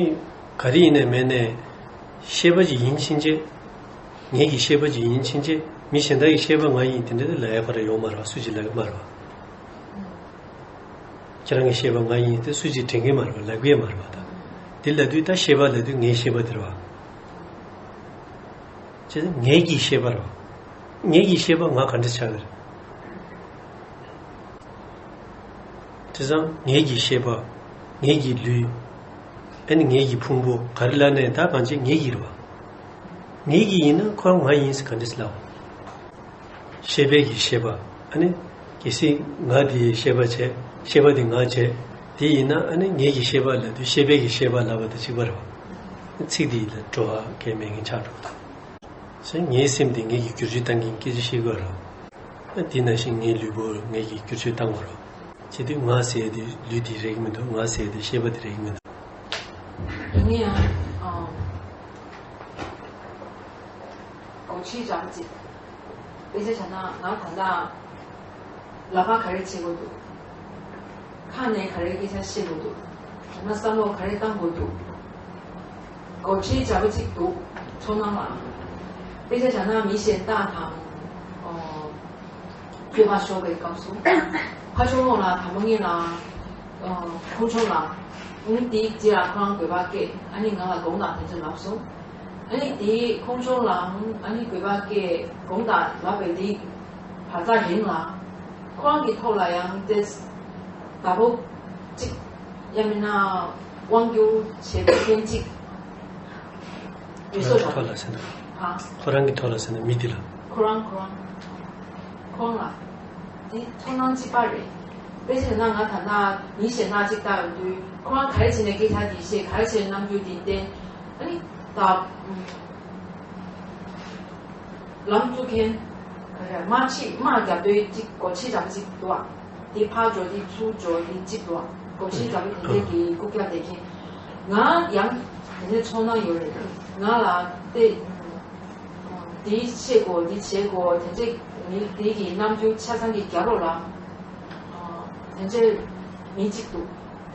ག་རེ་ཡིན་ནའི་མེད་ནའི་ཤེས་པ་ཅིག་ཡིན་ཕྱིན་ཆད། ངེད་ཀྱི་ཤེས་པ་ཅིག་ཡིན་ཕྱིན་ཆད་མི་གཞན་དག་གི་ཤེས་པ་ང་ཡིན་དེ་འདྲ་ལབ་ཡ་ག་རེ་ཡོང་མ་རེད་བ། སུ་ཅིག་ལབ་ཀྱི་མ་རེད་བ། ཁྱེད་རང་གི་ཤེས་པ་ང་ཡིན་ཏེ་སུ་ཅིག་དྲན་གྱི་མ་རེད་པ། ལབ་ཀྱི་མ་རེད་པ། ད་འདི་ལབ་དུས་ད་ཤེས་པ་ལབ་དུས་ངའི་ཤེས་པ་དེ་རེད་པ། བྱས་ཙང་ངེད་ཀྱི་ཤེས་པ་རེད་པ། ངེད་ཀྱི་ཤེས་པ་ང་ག་འདྲ་ཆགས་ཀྱི་རེད། བྱས་ཙང་ངེད་ཀྱི་ཤེས་པ། ངེད་ཀྱི་ལུས། ཨ་ནི་ངེད་ཀྱི་ཕུང་པོ་ག་རེ་ལབ་ནའི་ད་གང་ཅི་ངེད་ཀྱི་རེད་པ། ངེད་ཀྱི་ཡིན་ན་ཁོ་རང་ང་ཡིན་ཟེར་ག་འདྲ་སེ་ལབ། ཤེས་པའི་གི་ཤེས་པ། ཨ་ནི། གལ་སྲིད་ང་དེའི་ཤེས་པ་བྱས། ཤེས་པ་དེ་ང་བྱས། དེ་ཡིན་ན་ཨ་ནི་ངེད་ཀྱི་ཤེས་པ་ལབ་དུས་ཤེས་པའི་གི་ཤེས་པ་ལབ་པ་དང་གཅིག་པ་རེད་པ། ཚིག་དེ་ལ་འགྲོ་བ་གལ་མེད་མཁན་ཆགས་འགྲོ་གི་འདུག་བྱས་ངའི་སེམས་དེ་ངེད་ཀྱི་བསྒྱུར་བཅོས་བཏང་མཁན་སྐད་ཆ་བཤད་དགོས་རེད་པ། ཨ་དེ་ནང་བཞིན་ངའི་ལུས་པོ་ངེད་ཀྱི་བསྒྱུར་བཅོས་བཏང་དགོས་རེད་པ། བྱེད་དུས་ང་ཟེར་དེ་ལུས་དེ་རེག་གི་མི་འདུག་ང་ཟེར་དེ་ཤེས་པ་དེ་རེག་གི་མི་འདུག་ཡིན་ན་ཡང་། ཨ། སྒོ་ཕྱི་འགྲམ་གཅིག་དཔེ་ཆ་བཞག་ན་ང་ད་ལྟ་ལག་པ་ག་རེ་བྱེད་དགོས་འདུག་ཁ་ནས་ག་རེ་སྐད་ཆ་བཤད་དགོས་འདུག་ཡང་ན་བསམ་བློ་ག་རེ་བཏང་དགོས་འདུག་སྒོ་ཕྱི་འགྲམ་གཅིག་འདུག་ཚོར་སྣང་ལ། དཔེ་ཆ་བཞག་ན་མི་གཞན་དག་དང་། ཨོ། བསྟོད་པ་ཤོར་བའི་སྐབས་སུ། ཕར་ཕྱོགས་ལ་དང་པོ་ངེད་ལ། ཨ། ཁོང་ཁྲོ་ལངས། ཨུ་དེའི་རྗེས་ལ་ཁོ་རང་འགྱོད་པ་སྐྱེས། ཨ་ནི་ང་ལ་དགོངས་དག་དེ་ཚོ་ལབ་སོང་། ཨ་ནི་དེའི་ཁོང་ཁྲོ་ལངས། ཨ་ནི་འགྱོད་པ་སྐྱེས། དགོངས་དག་ལབ་པའི་དེའི་བར་ཐག་རིང་ལ། ཁོ་རང་གི་ཐོག་ལ་ཡང་ཏེས་བདག་པོ་གཅིག་ཡང་མིན་ན་དབང་སྒྱུར་བྱེད་མཁན་གཅིག་ཡོད་སོ། ཁོ་རང་གི་ཐོག་ལ་ཟེར་ན། ཧ། ཁོ་རང་གི་ཐོག་ལ་ཟེར་ན་མི་དེ་ལ། ཁོ་རང་ཁོ་རང་། ཁོང་ལ། དེ་ཚོར་སྣང་གཅིག་པ་རེད། དཔེ་ཆ་ན་ང་ད་ལྟ་མི་གཞན་དག་གཅིག་ལྟ་ཡོང་དུས་ཁོ་རང་ག་རེ་བྱས་ནས་སྐད་ཆ་དེ་བཤད། ག་རེ་བྱས་ནས་རྣམ་འགྱུར་དེ་བསྟན། ཨ་ནི་ད། ལམ་བཙུགས་མཁན། ག་རེ་དམག་ཕྱི་དམག་རྒྱབ་དུས་གཅིག་སྒོ་ཕྱི་འགྲམ་གཅིག་འདུག་ཨ། དེ་ཕར་འགྲོ་དེ་ཚུར་འགྲོ་དེ་གཅིག་འདུག་ཨ། སྒོ་ཕྱི་འགྲམ་དེ་འདྲས་ཀྱི་རྐུབ་བཀྱག་བསྡད་མཁན། ང་ཡང་དེ་འདྲས་ཚོར་སྣང་ཡོད་རེད། ང་ལ་དེ། འདི་བྱེད་དགོས། འདི་བྱེད་དགོས། དེ་འདྲས་མི་དེ་གི་རྣམ་འགྱུར་ཆ་ཚང་གི་རྒྱབ་ལོགས་ལ། ཨ། དེ་འདྲས་མི་གཅིག་འདུག་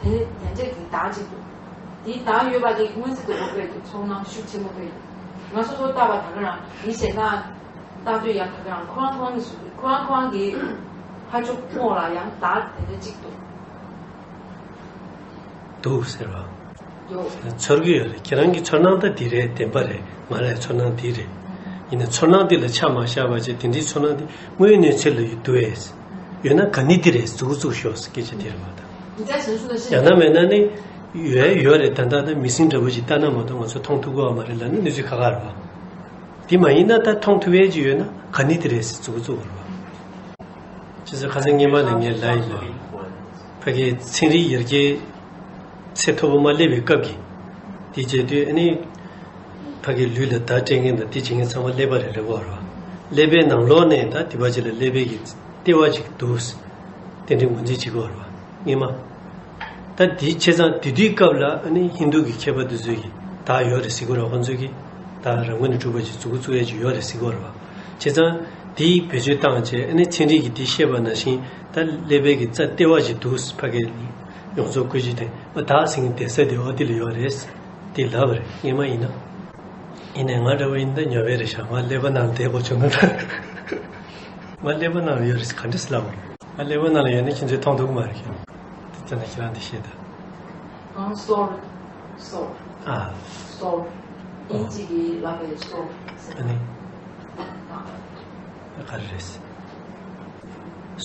དེ་དེ་འདྲས་ཀྱི་བདག་གཅིག་འདུག་དེ་བདག་ཡོད་པ་དེ་མངོན་གསལ་དོད་པོ་དཔེ་འདུག་ཚོར་སྣང་ཤུགས་ཆེན་པོ་དཔེ་འདུག་ང་སོ་སོ་ལྟ་བ་ད་ག་རང་མི་གཞན་དག་ལྟ་དུས་ཡང་ད་ག་རང་ཁོ་རང་ཁོ་རང་གི་ཁོ་རང་ཁོ་རང་གི་ཕར་ཕྱོགས་ངོ་ལ་ཡང་བདག་དེ་འདྲས་གཅིག་འདུག་འདུག་ཟེར་བ། ཡོད། ཚོར་གྱི་ཡོད་རེད། ཁྱེད་རང་གི་ཚོར་སྣང་ད་འདི་རེད། བདེན་པ་རེད། ང་ལ་ཚོར་སྣང་འདི་རེད། ཡིན་ན་ཚོར་སྣང་འདི་ལ་ཆ་མ་བཞག་པ་བྱས་དེ་འདྲའི་ཚོར་སྣང་འདི་དངོས་གནས་ཚེ་ལ་ཡོད་འདུག་ཨེ། ཡོད་ན་ག་ནི་འདི་རེད། མཛུབ་གུ་བཙུགས་ཤོག་སྐད་ཆ་འདི་རེད་མ་གཏོགས། ཡང་ན་མེད་ན་ནི། ཡོད་ཡོད་རེད། ད་ལྟ་ད་མི་སྲིན་འདྲ་བོ་ཞིག་ལྟ་ན་མ་གཏོགས་ང་ཚོ་མཐོང་ཐུབ་ཀྱི་ཡོད་མ་རེད་ལབ་ན་གནས་ཚུལ་ཁག་ཁག་རེད་པ། དེ་མ་ཡིན་ན་ད་མཐོང་ཐུབ་ཡས་ཅིག་ཡོད་ན་ག་ནི་དེ་རེད་ཟེར་མཛུབ་གུ་བཙུགས་པ་རེད་པ། བྱས་ཙང་ཁ་སང་སྔོན་མ་ལ་ངས་ལབ་ཡིན་པ། ཕ་གི་ཚན་རིག་ཡར་རྒྱས་ཚད་མཐོ་པོ་མར་སླེབས་པའི་སྐབས་ཀྱི། དེ་བྱས་དུས་ཨ་ནི་ཕ་གི་ལུས་ལ་བརྡ་སྤྲད་མཁན་དང་དེ་བྱེད་མཁན་ཚང་མ་ཀླད་པ་རེད་ལབ་ཀྱི་ཡོད་རེད་པ། ཀླད་པའི་ནང་ལོགས་ནས་ད་དེ་བ་ཅིག་ལ་ཀླད་པའི་གི་ལྟེ་བ་ཅིག་འདུག་རྟེན་འབྲེལ་ངོས་འཛིན་བྱེད་ཀྱི་ཡོད་རེད་པ། སྔོན་མ། ད་དེ་བྱས་ཙང་དེ་དུས་སྐབས་ལ་ཨ་ནི་ཧིན་རྡུ་གི་མཁས་པ་དེ་ཚོས་ཀྱིས་བདག་ཡོད་རེད་ཟེར་གྱི་ཡོད་རེད་པ། ཁོང་ཚོས་ཀྱིས་བདག་རང་ངོས་ནས་གྲུབ་པ་ཅིག་མཛུབ་གུ་བཙུགས་ཡས་ཅིག་ཡོད་རེད་ཟེར་གྱི་ཡོད་རེད་པ། བྱས་ཙང་དེའི་བེད་སྤྱོད་བཏང་བྱས་ཨ་ནི་ཚན་རིག་གིས་དེ་བཤད་པ་ནང་བཞིན་ད་ཀླད་པའི་གི་རྩ་ལྟེ་བ་ཅིག་འདུག་ཕ་གིའི་ཡོངས་རྫོགས་བཀོད་ཇུས་དེ་ཨ་བདག་ཟེར་མཁན་བསྡད་ས་དེ་ཨོ་དེ་ལ་ཡོད་རེད། དེ་ལབ་པ་རེད། སྔོན་མ་ཡིན་ན། ཡིན་ནའི་ང་འདྲ་བོ་ཡིན་ན་ཉོབ་པ་རེད་ཤག་ང་ཀླད་པ་ནང་བསྡད་དགོས་བྱུང་ན། ང་ཀླད་པ་ནང་ལ་ཡོད་རེད་ག་འདྲ་སེ་ལབ་དགོས་རེད། ང་ཀླད་པ་ནང་ལ་ཡོད་ན་ཁྱེད་ཚོས་མཐོང་ཐུབ་ཀྱི་མ་རེད་ཁྱེད། དེ་ལྟ་ན་ཁྱེད་རང་འདི་ཤེས་ད། ཨང་སོལ། སོལ། ཨ། སོལ། ཨིན་ཇི་གི་ལབ་པའི་སོལ། ཨ་ནི། ག་རེ་རེད།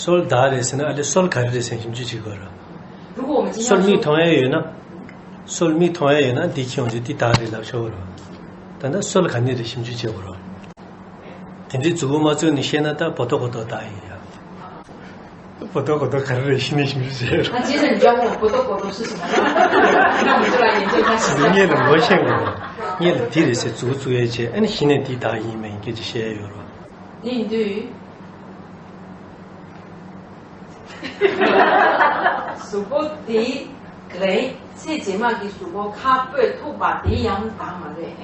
སོལ་བདག་རེད་ཟེར་ན་ཨ་ལེ་སོལ་ག་རེ་རེད་ཟེར་ཞིབ་འཇུག་བྱེད་དགོས་རེད། 如果我们今天 སོལ་མིག་མཐོང་ཡ་ཡོད་ན། སོལ་མིག་མཐོང་ཡ་ཡོད་ན་འདི་ཁྱེད་ཡོང་ཚེ་འདི་བདག་རེད་ལབ་ཆོག་གི་རེད། ད་ལྟ་སོལ་ག་ནས་རེད་ཞིབ་འཇུག་བྱེད་དགོས་རེད། དེ་འདྲའི་མཛུབ་གུ་མ་བཙུགས་ནས་བཤད་ན་ད་བོ་ཏོ་གོ་ཏོ་བདག་ཡིན་ཡ། བོ་ཏོ་གོ་ཏོ་ག་རེ་རེད་ཤི་ནས་ཞིབ་འཇུག་བྱེད་རོགས། 那接着你就要问我不都国都是什么？那我们就来研究一下。 ངས་ལ་ངོ་ཤེས་དགོས་རེད། ངས་ལ་འདི་རེད་ཟེར་མཛུབ་གུ་བཙུགས་ཡས་བྱས་ཨ་ནི་གཞི་ནས་འདི་བདག་ཡིན་མིན་སྐད་ཆ་བཤད་ཡ་ཡོད་རེད། དེ་ཡིན་དུས། གཟུགས་པོ་དེ་རེད། ཚེ་རྗེས་མ་གི་གཟུགས་པོ་ཁ་སྤོས་ཐུག་པ་དེ་ཡང་བདག་མ་རེད།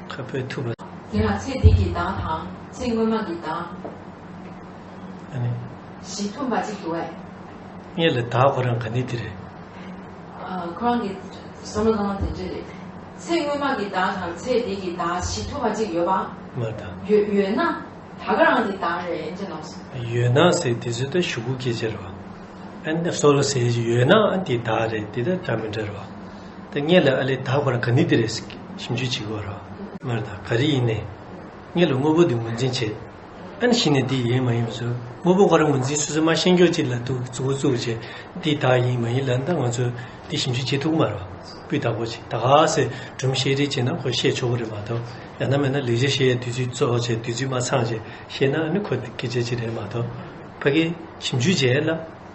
ཁ་སྤོས་ཐུག་པ། དེ་ལ་ཚེ་འདི་གི་བདག་དང་ཚེ་སྔོན་མ་གི་བདག་ཨ་ནི། གཞི་མཐུན་པ་གཅིག་འདུག་གས། ངས་ལ་བདག་ཁོ་རང་ག་ནི་དེ་རེད། ཨ། ཁོ་རང་གི་བསམ་བློ་བཏང་སྟངས་དེ་འདྲ་རེད། ཚེ་སྔོན་མ་གི་བདག་དང་ཚེ་འདི་གི་བདག་གཞི་མཐུན་པ་གཅིག་ཡོད་པ། མ་རེད་ད། ཡོད་ཡོད་ན། ད་ག་རང་གི་བདག་རེད་ཅེས་ལབ་སོང་། ཡོད་ན་ཟེར་དེ་ཚོ་ད་གཞུག་གུ་སྐད་ཆ་རེད་པ། ཨ་ནི་སོལ་ཟེར་ཡོད་ན་ཨ་དེ་བདག་རེད་དེ་ད་འདྲ་མི་འདྲ་རེད་པ། ད་ངས་ལ་ཨ་ལེ་བདག་ཁོ་རང་ག་ནི་དེ་རེད་ཞིབ་འཇུག་བྱེད་དགོས་རེད་པ། མ་རེད་ད་ག་རེ་ཡིན་ནའི། ངས་ལ་དངོས་པོ་འདི་ངོས་འཛིན་བྱེད། ཨ་ནི་གཞི་ནས་འདི་ཡིན་མ་ཡིན་བཟོ། དངོས་པོ་ཁོ་རང་ངོས་འཛིན་སོ་སོ་མ་ཤེས་མཁན་ཅིག་ལ་འདུག་མཛུབ་གུ་བཙུགས་བྱས་འདི་བདག་ཡིན་མ་ཡིན་ལབ་ན་ད་ང་ཚོས་འདི་ཞིབ་འཇུག་བྱེད་ཐུབ་ཀྱི་མ་རེད་པ། སྤུས་དག་པོ་ཅིག་ད་ག་སེ་སྒྲུང་བཤད་རེས་བྱས་ན་ཁོ་བཤད་ཆོག་གི་རེད་མ་གཏོགས་ཡང་ན་མིན་ན་ལེགས་སྦྱར་བཤད་ཡས་དུས་ཚོད་རྫོགས་བྱས་དུས་ཚོད་མ་ཚང་བྱས་བཤད་ན་ཨ་ནི་ཁོ་སྐད་ཆ་ཅིག་རེད་མ་གཏོགས་ཕ་གིའི་ཞིབ་འཇུག་བྱས་ལ།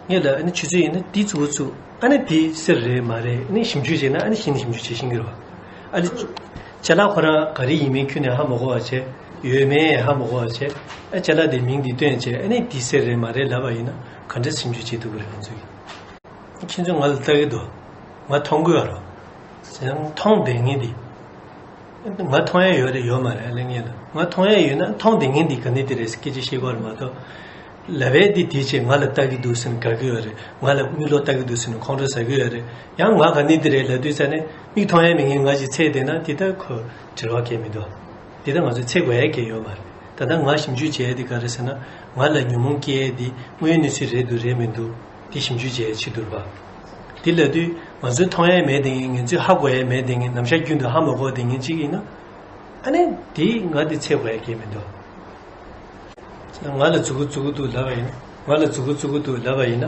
ངས་ལ་ཨ་ནི་ཆུ་ཚོད་ཡིན་ན་འདི་གཙོ་བོ་བཙུགས་ཨ་ནི་འདི་སེར་རེད་མ་རེད་ཨ་ནི་ཞིབ་འཇུག་བྱས་ན་ཨ་ནི་གཞི་ནས་ཞིབ་འཇུག་བྱེད་ཤེས་ཀྱི་རེད་པ། ཨ་ནི་ཅ་ལག་ཁོ་རང་ག་རེ་ཡིན་མིན་ཁྱོན་ནས་ཧ་མ་གོ་བ་བྱས་ཡོད་མེད་ཧ་མ་གོ་བ་བྱས་ཨ་ཅ་ལག་དེ་མིང་འདི་བཏོན་བྱས་ཨ་ནི་འདི་སེར་རེད་མ་རེད་ལབ་པ་ཡིན་ན་ག་འདྲ་ཞིབ་འཇུག་བྱེད་ཐུབ་ཀྱི་རེད་ང་ཚོས། ཁྱེད་ཚོས་ང་ལ་ལྟ་གི་འདུག་ང་མཐོང་གི་ཡོད་རེད། ཡང་མཐོང་བསྡད་མཁན་འདི། ང་མཐོང་ཡ་ཡོད་རེད་ཡོད་མ་རེད་ལབ་མཁན་ལ་ང་མཐོང་ཡ་ཡོད་ན་མཐོང་བསྡད་མཁན་འདི་ག་ནས་འདི་རེད་ཟེར་སྐད་ཆ་བཤད་དགོས་རེད་མ་གཏོགས། ལབ་པའི་འདི་དེ་བྱས་ང་ལ་ལྟ་གི་འདུག་ཟེར་ནས་དགའ་གི་ཡོད་རེད། ང་ལ་མིག་ལོག་ལྟ་གི་འདུག་ཟེར་ནས་ཁོང་ཁྲོ་ཟ་གི་ཡོད་རེད། ཡང་ང་ག་ནས་འདི་རེད་ལབ་དུས་ཙ་ནས་མིག་མཐོང་ཡ་མེད་མཁན་ང་ཅིག་ཚད་བསྡད་ན་དེ་ལྟར་ཁོ་དྲི་བ་གང་ཡང་མི་འདུག་དེ་ལྟར་ང་ཚོས་ཚད་དགོས་ཡ་གང་ཡང་ཡོད་མ་རེད། ད་ལྟ་ང་ཞིབ་འཇུག་བྱས་ཡ་དེ་ག་རེ་ཟེར་ན་ང་ལ་ཉོན་མོངས་སྐྱེ་ཡ་དེ་དངོས་ཡོད་གནས་ཚུལ་རེད་འདུག་རེད་མི་འདུག་དེ་ཞིབ་འཇུག་བྱས་ཡ་ཆེད་དུ་རེད་པ། དེ་ལབ་དུས་ང་ཚོའི་མཐོང་ཡ་མེད་དེ་ངན་ང་ཚོའི་ཧ་གོ་ཡ་མེད་དེ་ངན་ནམ་ཞག་རྒྱུན་དུ་ཧ་མ་གོ་དེ་ངན་ཅིག་ཡིན་ན། ཨ་ནི་དེ་ང་དེ་ཚད་དགོས་ཡ་གང་ཡང་མི་འདུག་ང་ལ་མཛུབ་གུ་བཙུགས་ཀྱི་འདུག་ལབ་པ་ཡིན་ན་ང་ལ་མཛུབ་གུ་བཙུགས་ཀྱི་འདུག་ལབ་པ་ཡིན་ན།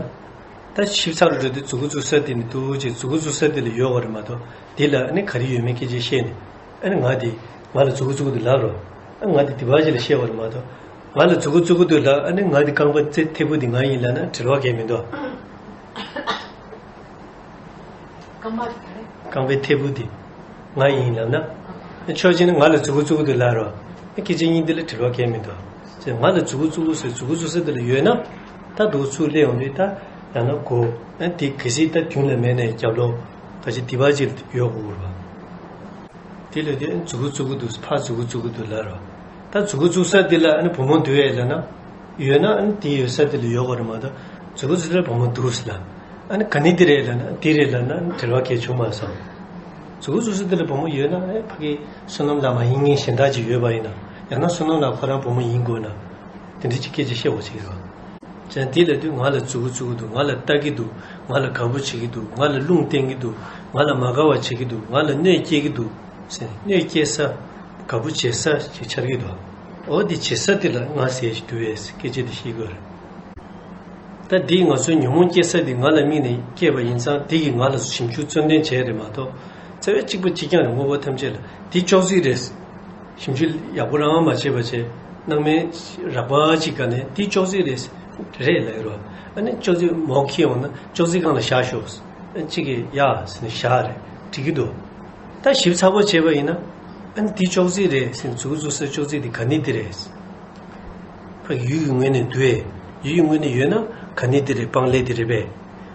ད་ཞིབ་ཚགས་རུ་འགྲོ་དུས་མཛུབ་གུ་བཙུགས་ས་དེ་ནི་འདུག་ཅེས་མཛུབ་གུ་བཙུགས་ས་དེ་ལ་ཡོད་པ་རེད་མ་གཏོགས་དེ་ལ་ཨ་ནི་ག་རེ་ཡོད་མེད་སྐད་ཆ་བཤད་ནས་ཨ་ནི་ང་དེ་ང་ལ་མཛུབ་གུ་བཙུགས་ཀྱི་འདུག་ལབ་རོགས། ཨ་ང་དེ་དེ་བ་ཞིག་ལ་བཤད་པ་རེད་མ་གཏོགས་ང་ལ་མཛུབ་གུ་བཙུགས་ཀྱི་འདུག་ལབ་ཨ་ནི་ང་དེ་རྐང་པ་རྩེ་མཐེ་བོ་དེ་ང་ཡིན་ལབ་ན་དྲི་བ་གང་ཡང་མི་འདུག་རྐང་པ་ག་རེ། རྐང་པའི་མཐེ་བོ་དེ་ང་ཡིན་ལབ་ན། ཨ་ཕྱོགས་གཅིག་ནས་ང་ལ་མཛུབ་གུ་བཙུགས་ཀྱི་འདུག་ལབ་རོགས། ཨ་སྐད་ཆ་གཉིས་འདི་ལ་དྲི་བ་གང་ཡང་མི་འདུག་ཅེས་ང་ལ་མཛུབ་གུ་བཙུགས་ཟེར་མཛུབ་གུ་བཙུགས་ས་དེ་ལ་ཡོད་ན། ད་འདུག་ཚུར་སླེབས་ཡོང་དུས་ད་ཡང་ན་གོ་ཨ་དེ་གལ་སྲིད་ད་མདུན་ལ་མེད་ན་རྒྱབ་ལོགས་ག་ཅི་དེ་བ་ཅིག་ཡོད་དགོས་རེད་པ། དེ་ལ་དེ་མཛུབ་གུ་བཙུགས་ཀྱི་འདུག་ཕར་མཛུབ་གུ་བཙུགས་ཀྱི་འདུག་ལབ་རོགས། ད་མཛུབ་གུ་བཙུགས་ས་དེ་ལ་ཨ་ནི་བུ་མོ་འདུག་གས་ལབ་ན། ཡོད་ན་ཨ་ནི་དེ་ཡོད་ས་དེ་ལ་ཡོད་དགོས་རེད་མ་གཏོགས་མཛུབ་གུ་བཙུགས་ས་ལ་བུ་མོ་འདུག་ཟེར་ལབ། ཨ་ནི་ག་ནས་འདི་རེད་ལབ་ན་འདི་རེད་ལབ་ན་ཨ་ནི་དྲི་བ་གང་ཡང་བྱུང་མ་སོང་། མཛུབ་གུ་བཙུགས་ས་དེ་ལ་བུ་མོ་ཡོད་ན་ཨེ་ཕ་གི་བསོད་ནམས་ལ་མ་ཡིན་མཁན་གཞན་དག་ཅིག་ཡོད་པ་ཡིན་ན་ཡང་ན་བསོད་ནམས་ལ་ཁོ་རང་བུ་མོ་ཡིན་དགོས་ན་དེ་འདྲ་ཅིག་སྐད་ཆ་བཤད་དགོས་ཅིག་རེད་པ། ཅན་དེ་ལ་དུས་ང་ལ་མཛུབ་གུ་བཙུགས་ཀྱི་འདུག་ང་ལ་ལྟ་གི་འདུག་ང་ལ་དགའ་པོ་བྱེད་ཀྱི་འདུག་ང་ལ་རླུང་བསྟན་གྱི་འདུག་ང་ལ་མ་དགའ་བ་བྱེད་ཀྱི་འདུག་ང་ལ་གནོད་སྐྱེལ་གྱི་འདུག་ཟེར་གནོད་སྐྱེལ་ས། དགའ་པོ་བྱེད་ས་ཅིག་ཆགས་ཀྱི་འདུག་འོ་དེ་བྱེད་ས་དེ་ལ་ང་ཟེར་ཞིག་འདུག་པས་སྐད་ཆ་དེ་ཤེས་དགོས་རེད། ད་འདིས་ང་ཚོའི་ཉོན་མོངས་སྐྱེ་ས་འདི་ང་ལ་དམིགས་ནས་སྐྱེས་པ་ཡིན་ཙང་། འདི་གིས་ང་ལ་ཞིབ་འཇུག་རྩོད་འདོན་བྱས་རེད་མ་གཏོགས། རྩ་བའི་གཅིག་པ་གཅིག་རྐྱང་རེད། དངོས་པོ་ཐམས་ཅད་ལ་འདི་ཅོག་ཙེ་རེད། ཞིབ་འཇུག་ཡག་པོ་རང་མ་བྱས་པ་བྱས། སྣང་མེད་རགས་པ་གཅིག་ག་ནས་འདི་ཅོག་ཙེ་རེད། རེད་ལབ་རོ། ཨ་ནི་ཅོག་ཙེ་མོག་ཁྱེར་ཡོང་ན་ཅོག་ཙེ་སྒང་ལ་བཞག་ཤོག། གཅིག་གིས་ཡ་ཟེར་ནས་བཞག་རེད། འགྲིག་གི་འདུག། ད་ཞིབ་ཚགས་པོ་བྱས་པ་ཡིན་ན། ཨ་ནི་འདི་ཅོག་ཙེ་རེད་ཟེར་ནས་མཛུ་གུ་བཙུགས་ས་ཅོག་ཙེ་འདི་ག་ནི་འདི་རེད། ཕ་གི་ཡུལ་གྱི་ངོས་ནས་འདུག་ཨེ། ཡུལ་གྱི་ངོས་ནས་ཡོད་ན་ག་ནི་འདི་རེད། སྤང་ལེབ་འདི་རེད་པས།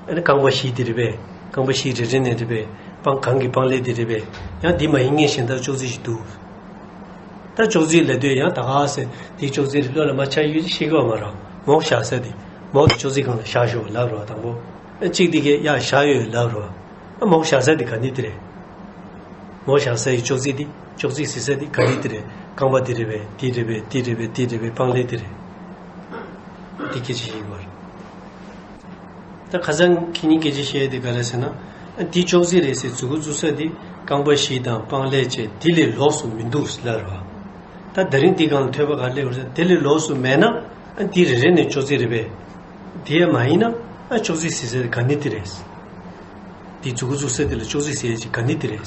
ཨ་ནི་རྐང་པ་བཞི་འདི་རེད་པས། རྐང་པ་བཞི་རེ་རེ་ནས་རེད་པས། སྤང་གང་གི་སྤང་ལེབ་འདི་རེད་པས། ཡང་འདི་མ་ཡིན་ངེས་གཞན་དག་ཅོག་ཙེ་ཞིག་འདུག། ད་ཅོག་ཙེ་ལབ་དུས་ཡང་ད་ག་ཟེ་འདི་ཅོག་ཙེ་རེད། བློ་ལ་མ་འཆར་ཡོད་ཅི་ཤེས་གི་བ་མ་རང་། མོག་བཞག་ས་འདི། མོག་དེ་ཅོག་ཙེ་སྒང་ལ་བཞག་ཤོག་ལབ་རོགས། དང་པོ་ཨ་གཅིག་འདི་གས་ཡ་བཞག་ཡོད་ལབ་རོགས། ཨ་མོག་བཞག་ས་འདི་ག་ནི་འདི་རེད། མོག་བཞག་ས་ཡི་ཅོག་ཙེ་འདི། ཅོག་ཙེ་ཟེར་ས་འདི་ག་ནི་འདི་རེད། རྐང་པ་འདི་རེད་པས། འདི་རེད་པས། འདི་རེད་པས། འདི་རེད་པས། སྤང་ལེབ་འདི་རེད། འདི་སྐད་ཆ་ཡིན་པར། ད་ཁ་སང་ཁྱེད་གཉིས་སྐད་ཆ་བཤད་དེ་ག་རེ་ཟེར་ན། ཨ་འདི་ཅོག་ཙེ་རེད་ཟེར་མཛུ་གུ་བཙུགས་ས་འདི་རྐང་པ་བཞི་དང་སྤང་ལེབ་བཅས་འདི་ལས་ལོགས་སུ་མི་འདུག་ལབ་རོགས། ད་དེ་རིང་འདི་སྒང་ལ་ཐོས་པ་ག་ལེ་བར་དེ་ལས་ལོགས་སུ་མེད་ན། ཨ་འདི་རེ་རེ་ནས་ཅོག་ཙེ་རེད་པས། དེ་ཡང་མ་ཡིན་ན། ཨ་ཅོག་ཙེ་ཟེར་ས་དེ་ག་ནི་དེ་རེད། འདི་མཛུ་གུ་བཙུགས་ས་དེ་ལ་ཅོག་ཙེ་ཟེར་ཡས་ཅིག་ག་ནི་དེ་རེད།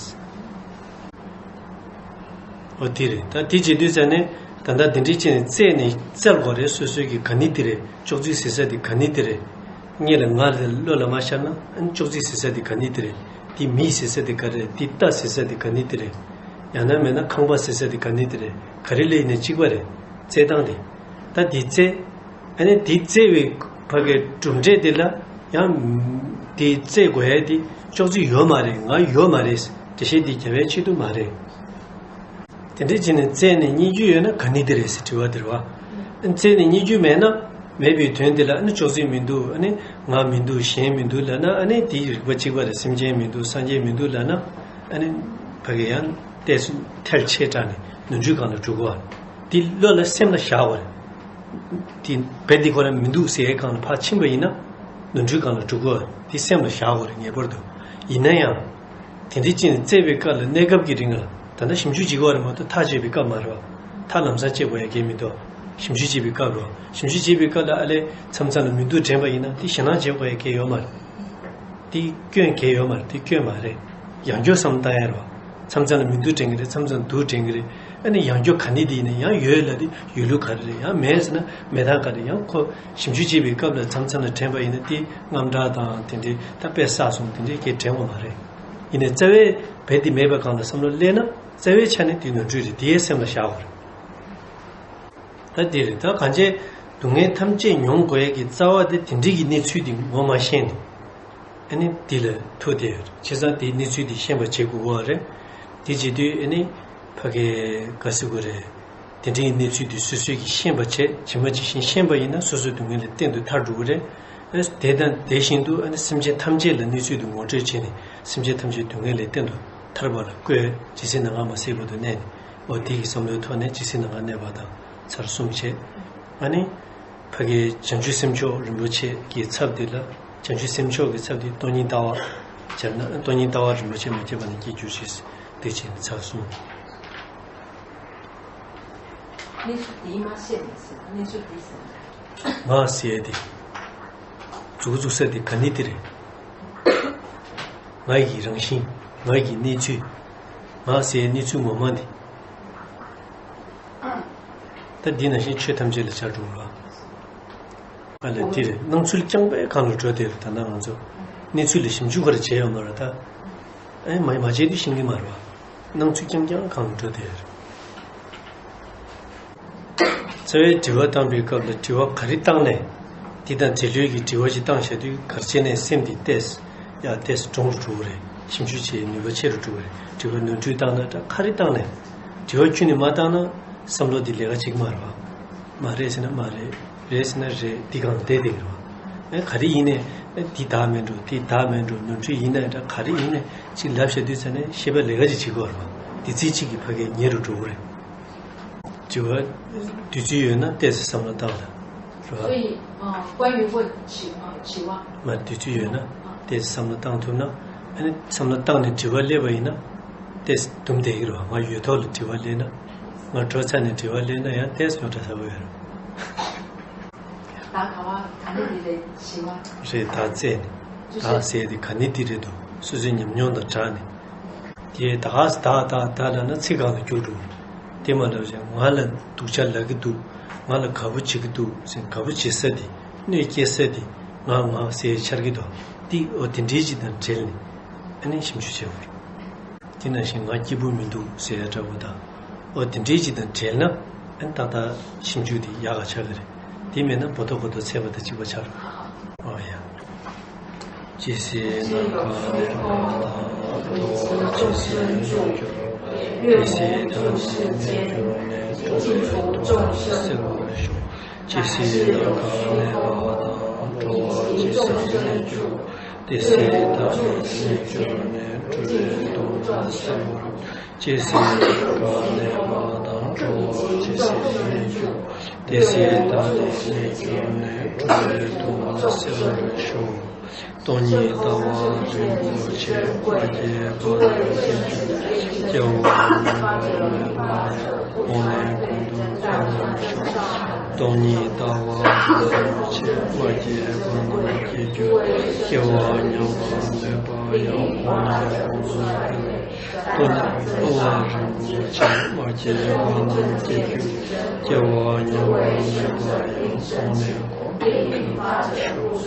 ཨོ་དེ་རེད། ད་དེ་བྱེད་དུས་ཙ་ནས་ད་ལྟ་འདི་འདྲའི་ཅིག་ནས་རྩད་ནས་རྩལ་དགོས་རེད། སོ་སོའི་གི་ག་ནི་དེ་རེད། ཅོག་ཙེ་ཟེར་ས་དེ་ག་ནི་དེ་རེད། སྔོན་ལ་ང་ལ་བློ་ལ་མ་ཤར་ན། ཨ་ནི་ཅོག་ཙེ་ཟེར་ས་དེ་ག་ནི་དེ་རེད། འདི་མི་ཟེར་ས་དེ་ག་རེད། འདི་རྟ་ཟེར་ས་དེ་ག་ནི་དེ་རེད། ཡང་ན་མེད་ན་ཁང་པ་ཟེར་ས་དེ་ག་ནི་དེ་རེད། ག་རེ་ལ་ཡིན་ནའི་གཅིག་པ་རེད། རྩལ་སྟངས་དེ། ད་འདི་རྩལ། ཨ་ནི་འདི་རྩལ་བའི་ཕ་གའི་གྲུབ་འབྲས་དེ་ལ་ཡང་། འདི་རྩལ་དགོས་ཡ་དེ་ཅོག་ཙེ་ཡོད་མ་རེད། ང་ཡོད་མ་རེད། འགྲེལ་བཤད་འདི་རྒྱབ་པའི་ཆེད་དུ་མ་རེད། དེ་འདྲའི་བྱས་ནས་རྩལ་ནས་རྙེད་རྒྱུ་ཡོད་ན་ག་ནི་དེ་རེད་ཟེར་དྲི་བ་དེ་རེད་བ། རྩལ་ནས་རྙེད་རྒྱུ་མེད་ན། མེད་པའི་དོན་དེ་ལ་ཨ་ནི་ཅོག་ཙེ་མི་འདུག། ཨ་ནི་ང་མི་འདུག། གཞན་མི་འདུག་ལབ་ན། ཨ་ནི་དེའི་རིགས་པ་གཅིག་པ་རེད། སེམས་ཅན་མི་འདུག། སངས་རྒྱས་མི་འདུག་ལབ་ན། ཨ་ནི་ཕ་གི་ཡང་ཏོག་ཙམ་ཐལ་ཆེ་དྲགས་ནས་ནོར་འཁྲུལ་སྒང་ལ་འགྲོ་གི་བ། དེ་བློ་ལ་སེམས་ལ་བཞག་པ་རེད། དེ་བེ་འདི་ཁོ་རང་མི་འདུག་ཟེར་ཡའི་སྒང་ལ་ཕར་ཕྱིན་པ་ཡིན་ན། ནོར་འཁྲུལ་སྒང་ལ་འགྲོ་གི་བ། དེ་སེམས་ལ་བཞག་པ་རེད། ངེས་པར་དུ། ཡིན་ན་ཡང་། དེ་འདྲའི་ཅིག་ནས་རྩད་པའི་སྐབས་ལ་གནས་སྐབས་ཀྱི་རིང་ལ་ད་ལྟ་ཞིབ་འཇུག་བྱེད་དགོས་རེད་མ་གཏོགས་ཐག་བཅད་པའི་སྐབས་མ་རེད་བ། ཐག་ལམ་སང་བཅད་དགོས་ཡ་གལ་མི་འདུག། ཞིབ་འཇུག་བྱེད་པའི་སྐབས་རེད་བ། ཞིབ་འཇུག་བྱེད་པའི་སྐབས་ལ་ཨ་ལས་མཚམས་མཚམས་ལ་མི་འདུག་དྲན་པ་ཡིན་ན་དེ་ཞེད་སྣང་བྱེད་དགོས་ཡ་གལ་ཡོད་མ་རེད། དེ་སྐྱོན་གལ་ཡོད་མ་རེད། དེ་སྐྱོན་མ་རེད། ཡང་བསྐྱར་བསམ་བློ་བཏང་ཡ་རེད་བ། མཚམས་མཚམས་ལ་མི་འདུག་དྲན་གི་རེད། མཚམས་མཚམས་འདུག་དྲན་གི་རེད། ཨ་ནི་ཡང་བསྐྱར་ག་ནི་དེ་ཡིན་ན་ཡང་ཡོད་ལ་དེ་ཡོད་ལུགས་ག་རེ་རེད། ཡང་མེད་ཟེར་ན་མེད་སྟངས་ག་རེ། ཡང་ཁོ་ཞིབ་འཇུག་བྱེད་པའི་སྐབས་ལ་མཚམས་མཚམས་ལ་དྲན་པ་ཡིན་ན་དེ་དངངས་སྐྲག་དང་དེ་འདྲའི་ད་དཔེ་བསགས་སོང་དེ་འདྲའི་སྐད་དྲན་དགོས་མ་རེད། ཡིན་ནའི་རྩ་བའི་བེ་དེ་མེད་པའི་སྒང་ལ་བསམ་བློ་སླེབས་ན་རྩ་བའི་ཆ་ནས་དེ་ནོར་འཁྲུལ་རེད། དེའི་སེམས་ལ་བཞག་དགོས་རེད། ད་དེ་རེད། ད་གང་བྱས་སྡུག་བསྔལ་ཐམས་ཅད་མྱོང་དགོས་ཡས་ཀྱི་རྩ་བ་དེ་དེ་འདྲའི་གི་གནས་ཚུལ་དེ་ངོ་མ་ཤེས་ནས། ཨ་ནི་དེ་ལ་ཐུག་བསྡད་ཡོད་རེད། བྱས་ཙང་དེའི་གནས་ཚུལ་དེ་ཤེས་པ་བྱེད་དགོས་པ་རེད། དེ་བྱེད་དུས་ཨ་ནི་ཕ་གི་ག་ཟེར་དགོས་རེད། དེ་འདྲའི་གནས་ཚུལ་དེ་སོ་སོས་ཀྱིས་ཤེས་པ་བྱས། ཇི་མ་ཇི་བཞིན་ཤེས་པ་ཡིན་ན་སོ་སོའི་སྡུག་བསྔལ་ལས་གཏན་དུ་ཐར་འགྲོ་གི་རེད། ཨ་དེ་དང་དེ་བཞིན་དུ་ཨ་ནི་སེམས་ཅན་ཐམས་ཅད་ལ་གནས་ཚུལ་དེ་ངོ་སྤྲོད་བྱས་ནས་སེམས་ཅན་ཐམས་ཅད་སྡུག་བསྔལ་ལས་གཏན་དུ་ཐར་པ་ལ་བཀོད། ཇི་སྲིད་ནམ་མཁའ་མ་སྲིད་པ་དུ་གནས་ནས། འོ་དེ་གི་བསམ་བློའི་ཐོག་ནས་ཇི་སྲིད་ནམ་མཁའ་གནས་པ་དང་ཚར་གསུམ་བྱས། ཨ་ནི་ཕ་གི་བྱང་ཆུབ་སེམས་མཆོག་རིན་པོ་ཆེ་གི་ཚབ་དེ་ལ། བྱང་ཆུབ་སེམས་མཆོག་གི་ཚབ་དེ་སྟོང་ཉིད་ལྟ་བ་སྦྱར་ན། སྟོང་ཉིད་ལྟ་བ་རིན་པོ་ཆེ་མ་སྐྱེས་པ་ནས་སྐྱེ་གྱུར་ཅིག། དེ་བྱས་ནས་ཚར་གསུམ། གནས་ཚུལ་དེའི་མ་བཤད་ནས་ཟེར་ན་གནས་ཚུལ་དེ་ཟེར་ན། ང་ཟེར་ཡས་དེ། མཛུབ་གུ་བཙུགས་ས་དེ་ག་ནི་དེ་རེད། ང་ཡི་རང་བཞིན། ང་ཡི་གནས་ཚུལ། ང་ཟེར་ཡས་གནས་ཚུལ་ངོ་མ་འདི། ད་འདི་ནང་བཞིན་ཆོས་ཐམས་ཅད་ལ་བྱ་གྲུབ་ལ། ཨ་ལས་དེ་རེད། སྣང་ཚུལ་རྐྱང་པའི་སྒང་ལ་འགྲོ་བསྡད་རེད། ད་ལྟ་ང་ཚོ་གནས་ཚུལ་ལ་ཞིབ་འཇུག་ག་རེ་བྱས་ཡོད་མ་རེད་ད། ཨེ་མ་མ་བྱས་དུས་ཤེས་ཀྱི་མ་རེད་བ། སྣང་ཚུལ་རྐྱང་རྐྱང་སྒང་ལ་འགྲོ་བསྡད་རེད། རྩ་བའི་དྲི་བ་བཏང་པའི་སྐབས་ལ་དྲི་བ་ག་རེ་བཏང་ནས། འདི་དང་འབྲེལ་ཡོད་ཀྱི་དྲི་བ་ཞིག་བཏང་བཞག་དུས་ག་རེ་བྱས་ནས་སེམས་འདི་ཏོག་ཙམ་ཡར་ཏོག་ཙམ་གྲུང་རུ་འགྲོ་གི་རེད། ཞིབ་འཇུག་བྱེད་ནུས་པ་ཆེ་རུ་འགྲོ་གི་རེད། དྲི་བ་ནོར་འཁྲུལ་བཏང་ན་འདྲ་ག་རེ་བཏང་ནས། དྲི་བ་ཁྱོན་ནས་མ་བཏང་ན་བསམ་བློ་འདི་ལས་ཀ་བྱེད་ཀྱི་མ་རེད་བ། མ་རེད་ཟེར་ན་མ་རེད། རེད་ཟེར་ན་རེད། འདི་སྒང་བསྡད་བསྡད་ཀྱི་རེད་བ། ཨེ་ག་རེ་ཡིན་ནས་ཨེ་འདི་བདག་མེད་འགྲོ། འདི་བདག་མེད་འགྲོ། ནོར་འཁྲུལ་ཡིན་ན་འདྲ་ག་རེ་ཡིན་ནས་ཅིག་ལབ་བཞག་དུས་ཙ་ནས་ཤེས་པ་ལས་ཀ་ཅིག་བྱེད་ཀྱི་ཡོད་རེད་བ། འདི་ཚིག་གཅིག་གིས་ཕ་གིར་ཉེ་རུ་འགྲོ་གི་རེད། དྲི་བ་དུས་ཚོད་ཡོད་ན་ཏོག་ཙམ་བསམ་བློ་བཏང་ལ། རེད་བ། 所以，呃，关于问题，呃，期望。 མ་དུས་ཚོད་ཡོད་ན་ཏོག་ཙམ་བསམ་བློ་བཏང་ཐུབ་ན། ཨ་ནི་བསམ་བློ་བཏང་ནས་དྲི་བ་སླེབས་པ་ཡིན་ན་ཏོག་ཙམ་འདུམ་བསྡད་ཀྱི་རེད་བ། ང་ཡོད་ཐོག་ལ་དྲི་བ་སླེབས་ན། ང་གྲོས་ཚར་ནས་དྲི་བ་སླེབས་ན་ཡང་ཏོག་ཙམ་རྙོག་དྲ་ཚ་པོ་ཡོད་རེད། ད་ག་བ་ད་ རེད། བདག་བཙལ་ནས། བདག་ཟེར་དེ་ག་ནི་དེ་རེད་འདུག་སོ་སོའི་ཉམས་མྱོང་དང་སྦྲགས་ནས། དེ་ད་ག་ཟེ་བདག་བདག་བདག་ལབ་ན་ཚིག་སྒང་ལ་སྐྱུག་འགྲོ་གི། དེ་མ་ལབ་ཀྱང་ང་ལ་སྡུག་ཅག་ལབ་ཀྱི་འདུག་ང་ལ་དགའ་པོ་བྱེད་ཀྱི་འདུག་ཟེར། དགའ་པོ་བྱེད་ས་དེ། གནོད་སྐྱེལ་ས་དེ། ང་ང་ཟེར་འཆར་གྱི་འདུག་དེ་འོ་དེ་འདྲའི་ཅིག་དང་འབྲེལ་ནས་ཨ་ནི་ཞིབ་འཇུག་བྱེད་དགོས་རེད། དེ་ནང་བཞིན་ང་སྐྱིད་པོ་མི་འདུག་ཟེར་ཡ་འདྲ་བོ་དང་། ཨོ་དེ་འདྲའི་ཅིག་དང་འབྲེལ་ན་ཨ་ནི་ཏག་ཏག་ཞིབ་འཇུག་དེ་ཡག་ག་ཆགས་ཀྱི་རེད། དེ་མེད་ན་བོ་ད་གོ་ད་ཚད་པ་དང་གཅིག་པ་ཆགས་རེད། ཨོ་ཡ། ཇི་སྲིད་ནམ་མཁའ་ནས་མར་ལྟ་བུར་འགྲོ་བ་ཇི་སྲིད་གནས་གྱུར། དེ་སྲིད་བདག་ནི་གནས་གྱུར་ནས། འགྲོ་བའི་སྡུག་བསྔལ་སེལ་བར་ཤོག་ཇི་སྲིད་ནམ་མཁའ་ནས་མར་ལྟ་བུར་འགྲོ་བ་ཇི་སྲིད་གནས་གྱུར། དེ་སྲིད་བདག་ནི་གནས་གྱུར་ནས། འགྲོ་བའི་སྡུག་བསྔལ་སེལ་བར། ཇི་སྲིད་ནམ་མཁའ་ནས་མར་ལྟ་བུར་འགྲོ་བ་ཇི་སྲིད་གནས་གྱུར། དེ་སྲིད་བདག་ནི་གནས་གྱུར་ནས། འགྲོ་བའི་སྡུག་བསྔལ་སེལ་བར་ཤོག་སྟོང་ཉིད་ལྟ་བ་རིན་པོ་ཆེ། མ་སྐྱེས་པ་རྣམས་སྐྱེ་གྱུར། སྐྱེ་བ་མྱ་ངན་ལས་འདས་པ་ཡང་འོག་ནས་གོང་དུ་འཕེལ་བར་ཤོག་སྟོང་ཉིད་ལྟ་བ་རིན་པོ་ཆེ། མ་སྐྱེས་པ་རྣམས་སྐྱེ་གྱུར། སྐྱེ་བ་མྱ་ངན་ལས་འདས་པ་ཡང་འོག་ནས་གོང་དུ་འཕེལ་བར། སྟོང་ཉིད་ལྟ་བ་རིན་པོ་ཆེ། མ་སྐྱེས་པ་རྣམས་སྐྱེ་གྱུར། སྐྱེ་བ་མྱ་ངན་ལས་འདས་པ་ཡང་འོག་ནས་གོང་དུ་འཕེལ་བར་ཤོག